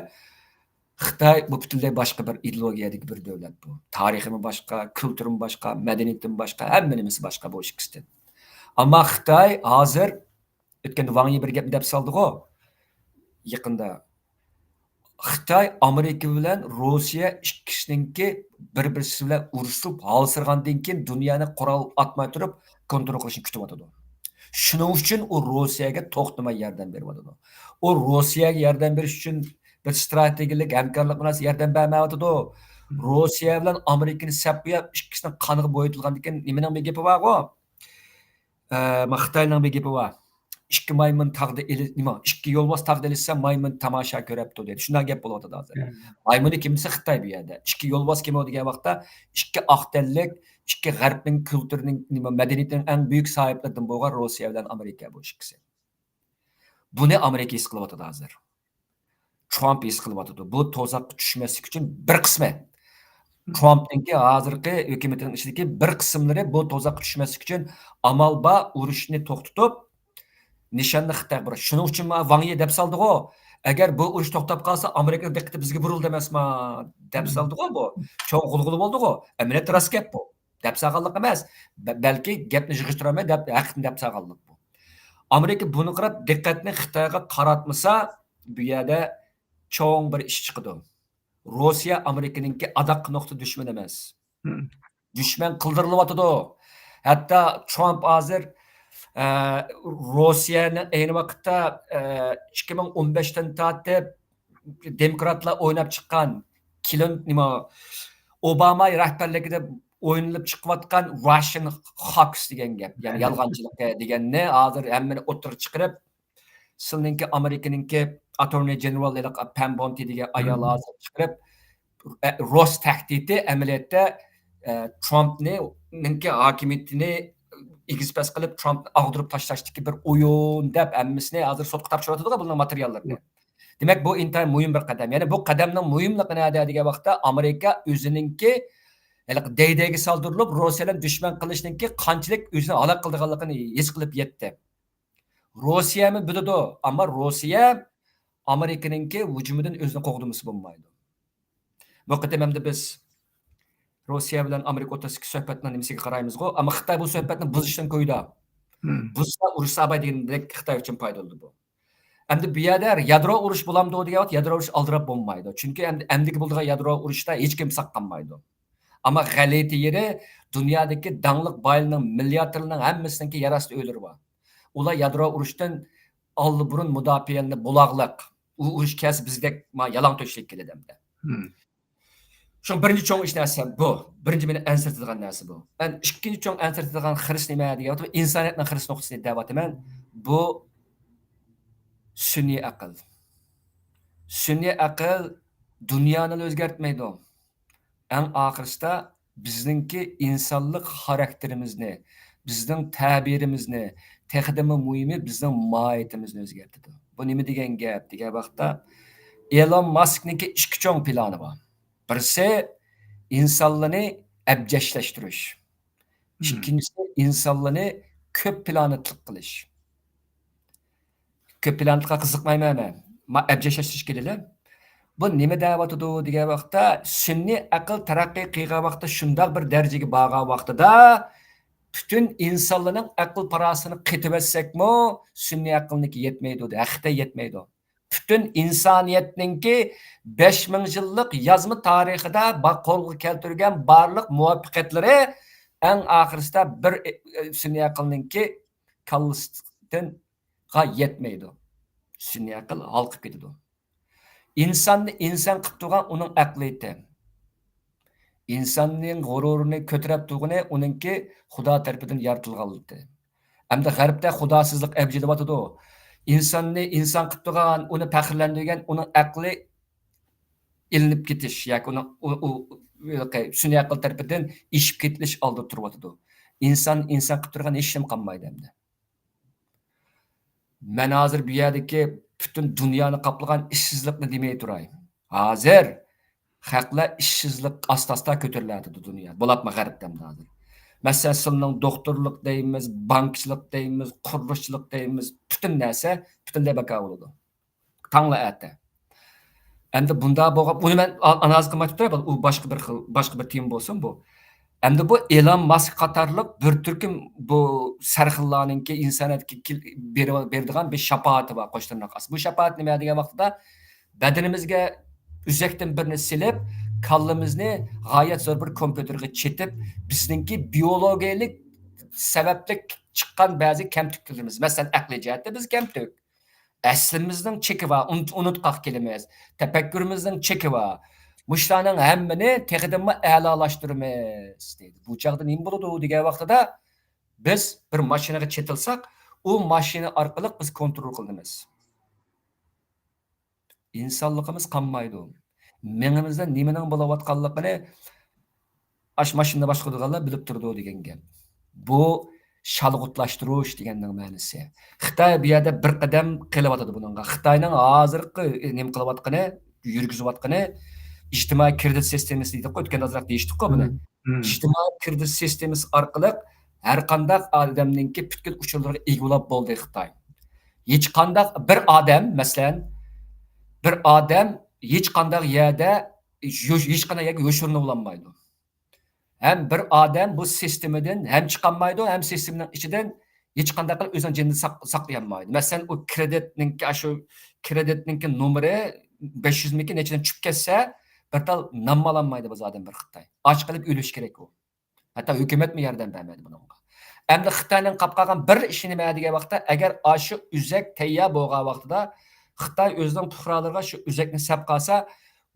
خىتاي بۇ پۈتۈنلەي باشقا بىر ئىدېئولوگىيەدىكى بىر دۆلەت بۇ. تارىخىمۇ باشقا، كۈلتۈرىمۇ باشقا، مەدەنىيىتىمۇ باشقا، ھەممە نېمىسى باشقا بۇ ئىككىسىدىن. ئەمما خىتاي ھازىر، ئۆتكەندە ۋاڭ يى بىر گەپنى دەپ سالدىغۇ، يېقىندا. خىتاي ئامېرىكا بىلەن روسىيە ئىككىسىنىڭكى بىر-بىرسى بىلەن ئۇرۇشۇپ ھالسىرىغاندىن كېيىن دۇنيانى قورال ئاتماي تۇرۇپ كونترول قىلىشنى كۈتۈۋاتىدۇ. شۇنىڭ ئۈچۈن ئۇ روسىيەگە توختىماي ياردەم بېرىۋاتىدۇ. ئۇ روسىيەگە ياردەم بېرىش ئۈچۈن بىر ئىستراتېگىيەلىك ھەمكارلىق مۇناسىۋىتى ياردەم بەرمەيۋاتىدۇ. روسىيە بىلەن ئامېرىكىنى سەپ قويۇپ، ئىككىسىنىڭ قانىغا بويىتىلغاندىن كېيىن نېمىنىڭ بىر گېپى بارغۇ؟ ئە، ما خىتاينىڭ بىر گېپى بار. ئىككى مايمۇن تاغدا ئېلى-، نېمە، ئىككى يولۋاس تاغدا ئېلىشسا، مايمۇن تاماشا كۆرەپتۇ دېدى. شۇنداق گەپ بولۇۋاتىدۇ ھازىر. مايمۇن كىم دېسە خىتاي بۇ يەردە. ئىككى يولۋاس كىم ئۇ دېگەن ۋاقىتتا، ئىككى ئاق تەنلىك، ئىككى غەربنىڭ كۈلتۈرىنىڭ، نېمە، مەدەنىيىتىنىڭ ئەڭ بۈيۈك ساھىبلىرىدىن بولغان روسىيە بىلەن ئامېرىكا بۇ ئىككىسى. بۇنى ئامېرىكا ھېس قىلىۋاتىدۇ ھازىر. ترامپ ھېس قىلىۋاتىدۇ. بۇ توزاققا چۈشمەسلىك ئۈچۈن بىر قىسمى. ترامپنىڭكى ھازىرقى ھۆكۈمىتىنىڭ ئىچىدىكى بىر قىسىملىرى بۇ توزاققا چۈشمەسلىك ئۈچۈن ئامال بار ئۇرۇشنى توختىتىپ، نىشاننى خىتايغا بۇراش. شۇنىڭ ئۈچۈن ما ۋاڭ يى دەپ سالدىغۇ، ئەگەر بۇ ئۇرۇش توختاپ قالسا، ئامېرىكىنىڭ دىققىتى بىزگە بۇرۇلدى ئەمەسما، دەپ سالدىغۇ بۇ. چوڭ غۇلغۇلا بولدىغۇ. ئەمەلىيەتتە راست گەپ بۇ. دەپ سالغانلىق ئەمەس. بە-، بەلكى گەپنى يىغىشتۇرالماي دەپ، ھەقنى دەپ سالغانلىق بۇ. ئامېرىكا بۇنى قاراپ، دىققەتنى خىتايغا قاراتمىسا، بۇ يەردە چوڭ بىر ئىش چىقىدۇ. روسىيە ئامېرىكىنىڭكى ئاداققى نۇقتا دۈشمىنى ئەمەس. دۈشمەن قىلدۇرۇلۇۋاتىدۇ. ھەتتا ترامپ ھازىر، ئە، روسىيەنى ئەينى ۋاقىتتا، ئە، ئىككى مىڭ ئون بەشتىن تارتىپ دېموكراتلار ئويناپ چىققان كلىنتون، نېمە، ئوباما رەھبەرلىكىدە ئوينىلىپ چىقىۋاتقان راشن خاكس دېگەن گەپ، يەنى يالغانچىلىق دېگەننى ھازىر ھەممىنى ئوتتۇرىغا چىقىرىپ، سىلىنىڭكى ئامېرىكىنىڭكى ئاتورنى جېنېرال ھېلىقى پەم بونتى دېگەن ئايال ھازىر چىقىرىپ، ئە، روس تەھدىتى ئەمەلىيەتتە، ئە، ترامپنىڭكى ھاكىمىيىتىنى ئېگىز پەس قىلىپ، ترامپنى ئاغدۇرۇپ تاشلاشتىكى بىر ئويۇن دەپ ھەممىسىنى ھازىر سوتقا تاپشۇرۇۋاتىدىغۇ بۇنىڭ ماتېرىياللىرىنى. دېمەك، بۇ ئىنتايىن مۇھىم بىر قەدەم. يەنى بۇ قەدەمنىڭ مۇھىملىقى نەدە دېگەن ۋاقىتتا، ئامېرىكا ئۆزىنىڭكى ھېلىقى دەيدەيگە سالدۇرۇلۇپ، روسىيە بىلەن دۈشمەن قىلىشنىڭكى قانچىلىك ئۆزىنى ھالاك قىلىدىغانلىقىنى ھېس قىلىپ يەتتى. روسىيەمۇ بىلىدۇ، ئەمما روسىيە ئامېرىكىنىڭكى ھۇجۇمىدىن ئۆزىنى قوغدىمىسا بولمايدۇ. بۇ قېتىم ئەمدى بىز روسىيە بىلەن ئامېرىكا ئوتتۇرىسىدىكى سۆھبەتنىڭ نېمىسىگە قارايمىزغۇ، ئەمما خىتاي بۇ سۆھبەتنى بۇزۇشتىن كويىدا. بۇزسا ئۇرۇش ساباي دېگەندەك خىتاي ئۈچۈن پايدىلىدۇ بۇ. ئەمدى بۇ يەردە يادرو ئۇرۇش بولامدۇ دېگەن ۋاقىت، يادرو ئۇرۇش ئالدىراپ بولمايدۇ. چۈنكى ئەمدى، ئەمدىكى بولىدىغان يادرو ئۇرۇشتا ھېچكىم ساقلانمايدۇ. ئەمما غەلىتە يېرى، دۇنيادىكى داڭلىق بايلارنىڭ، مىلياردېرلارنىڭ ھەممىسىنىڭكى يەر ئاستى ئۆيلىرى بار. ئۇلار يادرو ئۇرۇشتىن ئاللىبۇرۇن مۇداپىئەلىنى بولاغلىق. ئۇ ئۇرۇش كەلسە بىزدەك ما يالاڭتۆشلۈك كېلىدۇ ئەمدى. شۇ بىرىنچى چوڭ ئىش نەرسە بۇ. بىرىنچى مېنى ئەنسىرىتىدىغان نەرسە بۇ. مەن ئىككىنچى چوڭ ئەنسىرىتىدىغان خىرىس نېمە دېگەن ۋاقىتتا، ئىنسانىيەتنىڭ خىرىس نۇقتىسىنى دەۋاتىمەن. بۇ سۈنئىي ئەقىل. سۈنئىي ئەقىل دۇنيانىلا ئۆزگەرتمەيدۇ. ئەڭ ئاخىرسىدا بىزنىڭكى ئىنسانلىق خاراكتېرىمىزنى، بىزنىڭ تەبىرىمىزنى، تېخىدىنمۇ مۇھىمى بىزنىڭ ماھىيىتىمىزنى ئۆزگەرتىدۇ. بۇ نېمە دېگەن گەپ دېگەن ۋاقىتتا، ئېلون ماسكنىڭكى ئىككى چوڭ پىلانى بار. بىرسى ئىنسانلارنى ئەبجەشلەشتۈرۈش. ئىككىنچىسى ئىنسانلارنى كۆپ پلانېتلىق قىلىش. كۆپ پلانېتلىققا قىزىقمايمەن مەن. ما ئەبجەشلەشتۈرۈش كېلىلى. بۇ نېمە دەۋاتىدۇ دېگەن ۋاقىتتا، سۈنئىي ئەقىل تەرەققىي قىلغان ۋاقىتتا، شۇنداق بىر دەرىجىگە بارغان ۋاقتىدا، پۈتۈن ئىنسانلارنىڭ ئەقىل پاراسىتىنى قېتىۋەتسەكمۇ، سۈنئىي ئەقىلنىڭكى يەتمەيدۇ، ھەقىقەتەن يەتمەيدۇ. پۈتۈن ئىنسانىيەتنىڭكى بەش مىڭ يىللىق يازما تارىخىدا با-، قولغا كەلتۈرگەن بارلىق مۇۋەپپەقىيەتلىرى ئەڭ ئاخىرسىدا بىر، ئە، ئە، سۈنئىي ئەقىلنىڭكى كاللىسىغا يەتمەيدۇ. سۈنئىي ئەقىل ھالقىپ كېتىدۇ. ئىنساننى ئىنسان قىلىپ تۇرغان ئۇنىڭ ئەقلىيىتى. ئىنساننىڭ غۇرۇرىنى كۆتۈرۈپ تۇرغىنى ئۇنىڭكى خۇدا تەرىپىدىن يارىتىلغانلىقى. ئەمدى غەربتە خۇداسىزلىق ئەۋج ئېلىۋاتىدۇ. ئىنساننى ئىنسان قىلىپ تۇرغان، ئۇنى پەخىرلەندۈرگەن ئۇنىڭ ئەقلى ئېلىنىپ كېتىش ياكى ئۇنىڭ ئۇ، ئۇ، ئۇ، سۈنئىي ئەقىل تەرىپىدىن ئېشىپ كېتىلىش ئالدىدا تۇرۇۋاتىدۇ. ئىنسان ئىنسان قىلىپ تۇرغان ھېچنېمە قالمايدۇ ئەمدى. مەن ھازىر بۇ يەردىكى پۈتۈن دۇنيانى قاپلىغان ئىشسىزلىقنى دېمەي تۇراي. ھازىر خەقلەر ئىشسىزلىق ئاستا-ئاستا كۆتۈرۈلۈۋاتىدۇ دۇنيا. بولۇپمۇ غەربتە ھازىر. مەسىلەن، سىلىنىڭ دوختۇرلۇق دەيمىز، بانكىچىلىق دەيمىز، قۇرۇلۇشچىلىق دەيمىز، پۈتۈن نەرسە پۈتۈنلەي بىكار بولىدۇ. تاڭلا ئەتە. ئەمدى بۇنداق بولغان، بۇنى مەن ئا-، ئانالىز قىلماي تۇرۇپ تۇراي، بۇ باشقا بىر خىل، باشقا بىر تېما بولسۇن بۇ. ئەمدى بۇ ئېلون ماسك قاتارلىق بىر تۈركۈم بۇ سەرخىللارنىڭكى ئىنسانىيەتكە كېل-، بېرىۋ-، بېرىدىغان بىر شاپائاتى بار، قوش تىرناق ئاستى. بۇ شاپائەت نېمە دېگەن ۋاقتىدا، بەدىنىمىزگە ئۈزەكتىن بىرنى سېلىپ، كاللىمىزنى غايەت زور بىر كومپيۇتېرغا چېتىپ، بىزنىڭكى بىيولوگىيەلىك سەۋەبلىك چىققان بەزى كەمتۈكلىرىمىز، مەسىلەن، ئەقلىي جەھەتتە بىز كەمتۈك. ئەسلىمىزنىڭ چېكى بار، ئۇنت-، ئۇنتقاق كېلىمىز. تەپەككۇرىمىزنىڭ چېكى بار. مۇشۇلارنىڭ ھەممىنى تېخىدىنمۇ ئەلالاشتۇرىمىز، دەيدۇ. بۇ چاغدا نېمە بولىدۇ دېگەن ۋاقتىدا، بىز بىر ماشىنىغا چېتىلساق، ئۇ ماشىنا ئارقىلىق بىز كونترول قىلىمىز. ئىنسانلىقىمىز قالمايدۇ. مېڭىمىزدە نېمىنىڭ بولۇۋاتقانلىقىنى ئاشۇ ماشىنا باشقۇرىدىغانلار بىلىپ تۇرىدۇ دېگەن گەپ. بۇ شالغۇتلاشتۇرۇش دېگەننىڭ مەنىسى. خىتاي بۇ يەردە بىر قەدەم قېلىۋاتىدۇ بۇنىڭغا. خىتاينىڭ ھازىرقى، ئى، نېمە قىلىۋاتقىنى، يۈرگۈزۈۋاتقىنى ئىجتىمائىي كىرېدىت سىستېمىسى دېدۇققۇ، ئۆتكەندە ئازراق دېيىشتۇققۇ بۇنى. مم، مم. ئىجتىمائىي كىرېدىت سىستېمىسى ئارقىلىق ھەر قانداق ئادەمنىڭكى پۈتكۈل ئۇچۇرلىرىغا ئىگە بولۇپ بولدى خىتاي. ھېچقانداق بىر ئادەم، مەسىلەن، بىر ئادەم ھېچقانداق يەردە يوش-، ھېچقانداق يەرگە يوشۇرۇنۇۋالالمايدۇ. ھەم بىر ئادەم بۇ سىستېمىدىن ھەم چىقالمايدۇ، ھەم سىستېمىنىڭ ئىچىدىن ھېچقانداق قىلىپ ئۆزىنىڭ جېنىنى ساق-، ساقلىيالمايدۇ. مەسىلەن، ئۇ كرېدىتنىڭكى، ئاشۇ كرېدىتنىڭكى نومۇرى بەش يۈزمىكى نەچچىدىن چۈشۈپ كەتسە، بىر تال نانمۇ ئالالمايدۇ بۇ ئادەم بىر خىتاي. ئاچ قېلىپ ئۆلۈشى كېرەك ئۇ. ھەتتا ھۆكۈمەتمۇ ياردەم بەرمەيدۇ بۇنىڭغا. ئەمدى خىتاينىڭ قاپ قالغان بىر ئىشى نېمە دېگەن ۋاقىتتا، ئەگەر ئاشۇ ئۆزەك تەييار بولغان ۋاقتىدا خىتاي ئۆزىنىڭ پۇقرالىرىغا شۇ ئۆزەكنى سەپ قالسا،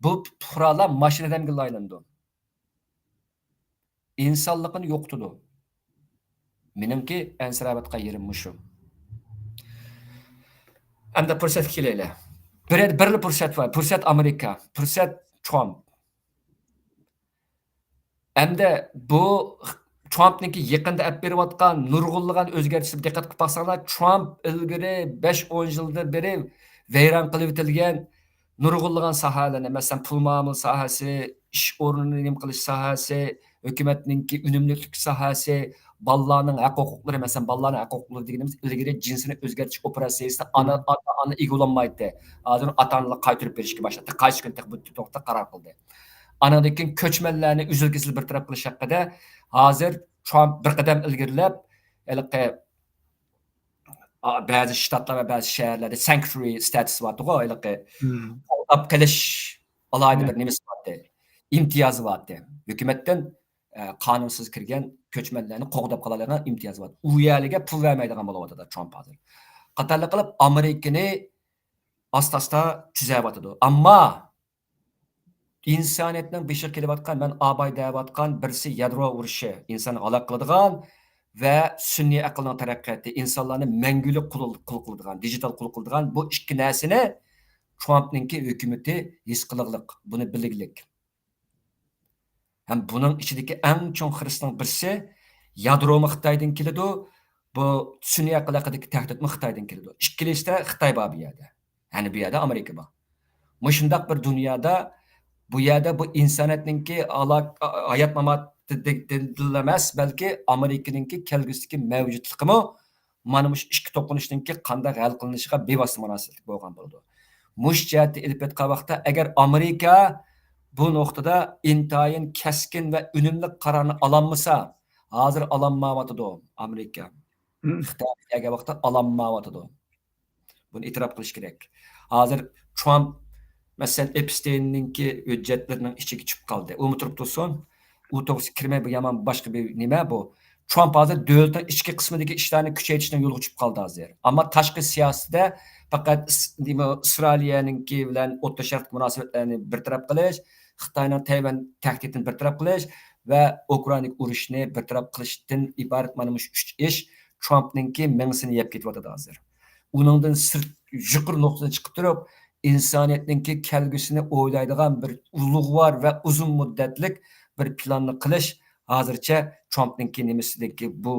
بۇ پۇقرالار ماشىنا ئادەمگىلا ئايلىنىدۇ. ئىنسانلىقىنى يوقىتىدۇ. مېنىڭكى ئەنسىرەۋاتقان يېرىم مۇشۇ. ئەمدى پۇرسەتكە كېلەيلى. بىر، بىرلا پۇرسەت بار. پۇرسەت ئامېرىكا. پۇرسەت ترامپ. ئەمدى بۇ ترامپنىڭكى يېقىندا ئەپ بېرىۋاتقان نۇرغۇنلىغان ئۆزگەرتىشلىرىگە دىققەت قىلىپ باقساڭلار، ترامپ ئىلگىرى بەش، ئون يىلدىن بېرى ۋەيران قىلىۋېتىلگەن نۇرغۇنلىغان ساھەلەرنى، مەسىلەن، پۇل مۇئامىلە ساھەسى، ئىش ئورنىنى نېمە قىلىش ساھەسى، ھۆكۈمەتنىڭكى ئۈنۈملۈكلۈك ساھەسى، بالىلارنىڭ ھەق ھوقۇقلىرى، مەسىلەن، بالىلارنىڭ ھەق ھوقۇقلىرى دېگىنىمىز ئىلگىرى جىنسىنى ئۆزگەرتىش ئوپېراتسىيىسىدا ئانا، مم. ئاتا، ئانا ئىگە بولالمايتتى. ھازىر ئاتا-ئانىلار قايتۇرۇپ بېرىشكە باشلىدى. قايسى كۈنى تېخى بۇ توغرىدا قارار قىلدى. ئانىڭدىن كېيىن كۆچمەنلەرنى ئۈزۈل-كېسىل بىر تەرەپ قىلىش ھەققىدە ھازىر ترامپ بىر قەدەم ئىلگىرىلەپ، ھېلىقى ئا، بەزى شتاتلار ۋە بەزى شەھەرلەردە سانكتۇئارى ستاتۇسى بارتىغۇ، ھېلىقى مم. قوغداپ قېلىش ئالاھىدە مم. بىر نېمىسى بارتى، ئىمتىيازى بارتى. ھۆكۈمەتتىن، ئە، قانۇنسىز كىرگەن كۆچمەنلەرنى قوغداپ قالالايدىغان ئىمتىيازى بارتى. ئۇ يەرلىككە پۇل بەرمەيدىغان بولۇۋاتىدۇ ترامپ ھازىر. قاتارلىق قىلىپ ئامېرىكىنى ئاستا-ئاستا تۈزەۋاتىدۇ. ئەمما ئىنسانىيەتنىڭ بېشىغا كېلىۋاتقان، مەن ئاباي دەۋاتقان بىرسى يادرو ئۇرۇشى، ئىنساننى ھالاك قىلىدىغان ۋە سۈنئىي ئەقىلنىڭ تەرەققىياتى، ئىنسانلارنى مەڭگۈلۈك قۇل، قۇل قىلىدىغان، دىجىتال قۇل قىلىدىغان بۇ ئىككى نەرسىنى ترامپنىڭكى ھۆكۈمىتى ھېس قىلغلىق، بۇنى بىلگلىك. ھەم بۇنىڭ ئىچىدىكى ئەڭ چوڭ خىرىسنىڭ بىرسى يادرومۇ خىتايدىن كېلىدۇ، بۇ سۈنئىي ئەقىل ھەققىدىكى تەھدىتمۇ خىتايدىن كېلىدۇ. ئىككىلىسىدە خىتاي بار بۇ يەردە. يەنى بۇ يەردە ئامېرىكا بار. مۇشۇنداق بىر دۇنيادا، بۇ يەردە بۇ ئىنسانىيەتنىڭكى ئالا-، ھايات ماماتىدىن ئەمەس، بەلكى ئامېرىكىنىڭكى كەلگۈسىدىكى مەۋجۇتلۇقىمۇ مانا مۇشۇ ئىككى توقۇنۇشنىڭكى قانداق ھەل قىلىنىشىغا بىۋاسىتە مۇناسىۋەتلىك بولغان بولىدۇ. مۇشۇ جەھەتتە ئېلىپ ئېيتقان ۋاقىتتا، ئەگەر ئامېرىكا بۇ نۇقتىدا ئىنتايىن كەسكىن ۋە ئۈنۈملۈك قارارنى ئالالمىسا، ھازىر ئالالمايۋاتىدۇ ئامېرىكا. مم. خىتايغا كەلگەن ۋاقىتتا ئالالمايۋاتىدۇ. بۇنى ئېتىراپ قىلىش كېرەك. ھازىر ترامپ، مەسىلەن، ئېپستېيننىڭكى ھۆججەتلىرىنىڭ ئىچىگە چۈشۈپ قالدى. ئۇمۇ تۇرۇپ تۇرسۇن. ئۇ توغرىسىدا كىرمەي، بۇ يامان باشقا بىر نېمە بۇ. ترامپ ھازىر دۆلىتىنىڭ ئىچكى قىسمىدىكى ئىشلارنى كۈچەيتىشنىڭ يولىغا چۈشۈپ قالدى ھازىر. ئەمما تاشقى سىياسىتىدە پەقەت ئىس-، نېمە، ئىسرائىلىيەنىڭكى بىلەن ئوتتۇرا شەرقتىكى مۇناسىۋەتلەرنى بىر تەرەپ قىلىش، خىتاينىڭ تەيۋەن تەھدىتىنى بىر تەرەپ قىلىش ۋە ئۇكرائىنادىكى ئۇرۇشنى بىر تەرەپ قىلىشتىن ئىبارەت مانا مۇشۇ ئۈچ ئىش ترامپنىڭكى مېڭىسىنى يەپ كېتىۋاتىدۇ ھازىر. ئۇنىڭدىن سىرت، يۇقىرى نۇقتىدىن چىقىپ تۇرۇپ، ئىنسانىيەتنىڭكى كەلگۈسىنى ئويلايدىغان بىر ئۇلۇغۋار ۋە ئۇزۇن مۇددەتلىك بىر پىلاننى قىلىش ھازىرچە ترامپنىڭكى نېمىسىدىكى بۇ،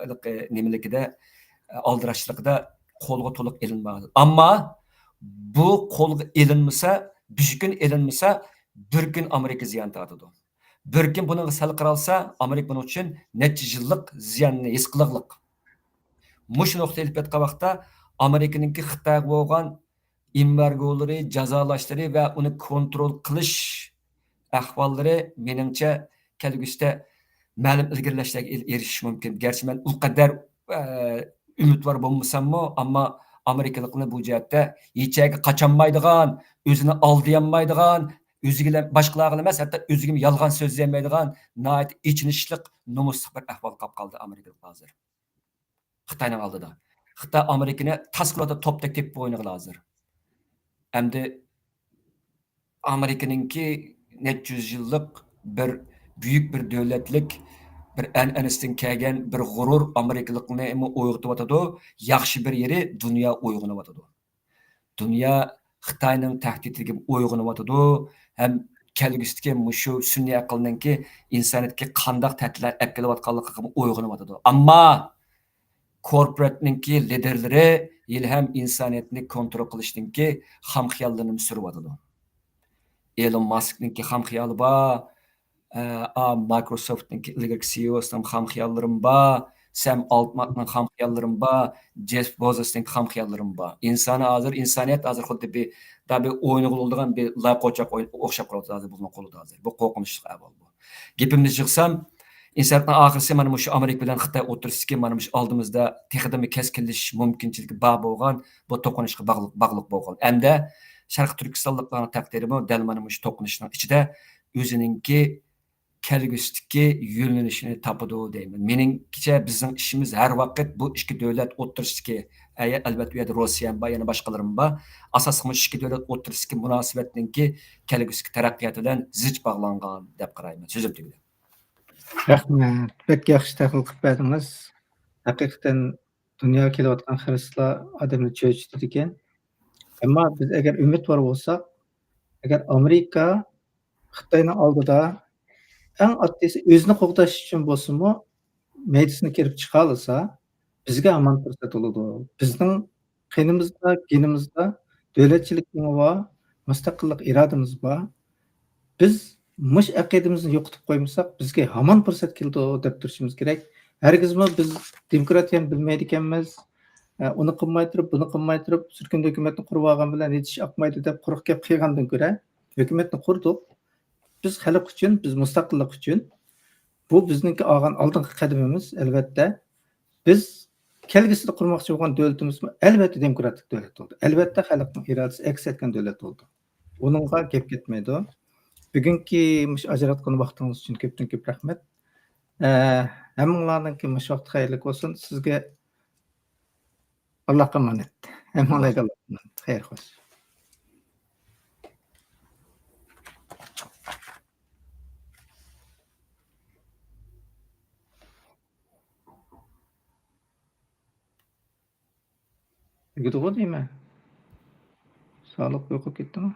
ھېلىقى نېمىلىكىدە، ئالدىراشلىقىدا قولغا تولۇق ئېلىنمىغان. ئەمما بۇ قولغا ئېلىنمىسا، بۈگۈن ئېلىنمىسا، بىر كۈن ئامېرىكا زىيان تارتىدۇ. بىر كۈن بۇنىڭغا سەل قارالسا، ئامېرىكا بۇنىڭ ئۈچۈن نەچچە يىللىق زىياننى ھېس قىلىغلىق. مۇشۇ نۇقتىدا ئېلىپ ئېيتقان ۋاقىتتا، ئامېرىكىنىڭكى خىتايغا بولغان ئېمبارگولىرى، جازالاشلىرى ۋە ئۇنى كونترول قىلىش ئەھۋاللىرى، مېنىڭچە، كەلگۈسىدە مەلۇم ئىلگىرىلەشلەرگە ئېل-، ئېرىشىشى مۇمكىن. گەرچە مەن ئۇ قەدەر، ئە، ئۈمىدۋار بولمىساممۇ، ئەمما ئامېرىكىلىقنى بۇ جەھەتتە ھېچ يەرگە قاچالمايدىغان، ئۆزىنى ئالدىيالمايدىغان، ئۆزىگىلا، باشقىلارغىلا ئەمەس، ھەتتا ئۆزىگىمۇ يالغان سۆزلىيەلمەيدىغان ناھايىتى ئېچىنىشلىق، نومۇسلۇق بىر ئەھۋالغا قاپ قالدى ئامېرىكىلىق ھازىر. خىتاينىڭ ئالدىدا. خىتاي ئامېرىكىنى تاس قىلىۋاتىدۇ، توپتەك تېپىپ ئوينىغىلى ھازىر. ئەمدى ئامېرىكىنىڭكى نەچچە يۈز يىللىق بىر بۈيۈك بىر دۆلەتلىك، بىر ئەنئەنىسىدىن كەلگەن بىر غۇرۇر ئامېرىكىلىقنىمۇ ئويغىتىۋاتىدۇ. ياخشى بىر يېرى، دۇنيا ئويغىنىۋاتىدۇ. دۇنيا خىتاينىڭ تەھدىتىگە ئويغىنىۋاتىدۇ ھەم كەلگۈسىدىكى مۇشۇ سۈنئىي ئەقىلنىڭكى ئىنسانىيەتكە قانداق تەھدىتلەر ئەپ كېلىۋاتقانلىقىغىمۇ ئويغىنىۋاتىدۇ. ئەمما كورپوراتنىڭكى لىدېرلىرى ھېلىھەم ئىنسانىيەتنى كونترول قىلىشنىڭكى خام خىياللىرىنى سۈرۈۋاتىدۇ. ئېلون ماسكنىڭكى خام خىيالى بار، ئە، ئا، مايكروسوفتنىڭكى ئىلگىرىكى سىئوسىنىڭ خام خىياللىرىمۇ بار، سەم ئالتماننىڭ خام خىياللىرىمۇ بار، جېف بوزوسنىڭكى خام خىياللىرىمۇ بار. ئىنسانىي ھازىر، ئىنسانىيەت ھازىر خۇددى بىر، دا بىر ئوينىغىلى بولىدىغان بىر لاي قوچاق ئوي-، ئوخشاپ قالىۋاتىدۇ ھازىر بۇنىڭ قولىدا ھازىر. بۇ قورقۇنچلۇق ئەھۋال بۇ. گېپىمنى يىغسام، ئىنسانىيەتنىڭ ئاخىرىسى مانا مۇشۇ ئامېرىكا بىلەن خىتاي ئوتتۇرىسىدىكى مانا مۇشۇ ئالدىمىزدا تېخىدىنمۇ كەسكىنلىشىش مۇمكىنچىلىكى بار بولغان بۇ توقۇنۇشقا باغلىق، باغلىق بولغان. ئەمدى شەرقىي تۈركىستانلىقلارنىڭ تەقدىرىمۇ دەل مانا مۇشۇ توقۇنۇشنىڭ ئىچىدە ئۆزىنىڭكى كەلگۈسىدىكى يۆنىلىشىنى تاپىدۇ دەيمەن. مېنىڭچە بىزنىڭ ئىشىمىز ھەر ۋاقىت بۇ ئىككى دۆلەت ئوتتۇرىسىدىكى، ئەيە، ئەلۋەتتە، ئۇ يەردە روسىيە ھەم بار، يەنە باشقىلىرىمۇ بار. ئاساسلىقى مۇشۇ ئىككى دۆلەت ئوتتۇرىسىدىكى مۇناسىۋەتنىڭكى كەلگۈسىدىكى تەرەققىياتى بىلەن زىچ باغلانغان دەپ قارايمەن. سۆزۈم تۈگىدى. رەھمەت. بەك ياخشى تەھلىل قىلىپ بەردىڭىز. ھەقىقەتەن دۇنياغا كېلىۋاتقان خىرىسلار ئادەمنى چۆچۈتىدىكەن. ئەمما بىز ئەگەر ئۈمىدۋار بولساق، ئەگەر ئامېرىكا خىتاينىڭ ئالدىدا ئەڭ ئاددىيسى ئۆزىنى قوغداش ئۈچۈن بولسىمۇ مەيدىسىنى كىرىپ چىقالىسا، بىزگە ھامان پۇرسەت بولىدۇ. بىزنىڭ قېنىمىزدا، گېنىمىزدا دۆلەتچىلىك ئېڭى بار، مۇستەقىللىق ئىرادىمىز بار. بىز مۇشۇ ئەقىدىمىزنى يوقىتىپ قويمىساق، بىزگە ھامان پۇرسەت كېلىدۇ دەپ تۇرۇشىمىز كېرەك. ھەرگىزمۇ بىز دېموكراتىيەنى بىلمەيدىكەنمىز، ئە، ئۇنى قىلماي تۇرۇپ، بۇنى قىلماي تۇرۇپ، سۈركۈندە ھۆكۈمەتنى قۇرۇۋالغان بىلەن ھېچ ئىش ئاقمايدۇ دەپ قۇرۇق گەپ قىلغاندىن كۆرە، ھۆكۈمەتنى قۇردۇق. بىز خەلق ئۈچۈن، بىز مۇستەقىللىق ئۈچۈن، بۇ بىزنىڭكى ئالغان ئالدىنقى قەدىمىمىز، ئەلۋەتتە. بىز كەلگۈسىدە قۇرماقچى بولغان دۆلىتىمىزمۇ، ئەلۋەتتە، دېموكراتىك دۆلەت بولىدۇ. ئەلۋەتتە، خەلقنىڭ ئىرادىسى ئەكس ئەتكەن دۆلەت بولىدۇ. ئۇنىڭغا گەپ كەتمەيدۇ. بۈگۈنكى مۇشۇ ئاجراتقان ۋاقتىڭىز ئۈچۈن كۆپتىن كۆپ رەھمەت. ئە، ھەممىڭلارنىڭكى مۇشۇ ۋاقتى خەيرلىك بولسۇن. سىزگە ئاللاھقا ئامانەت. ھەممىڭلارغا ئاللاھقا ئامانەت. خەير، خوش. تۈگىدىغۇ دەيمەن. ساغلىق يوقاپ كەتتىمۇ؟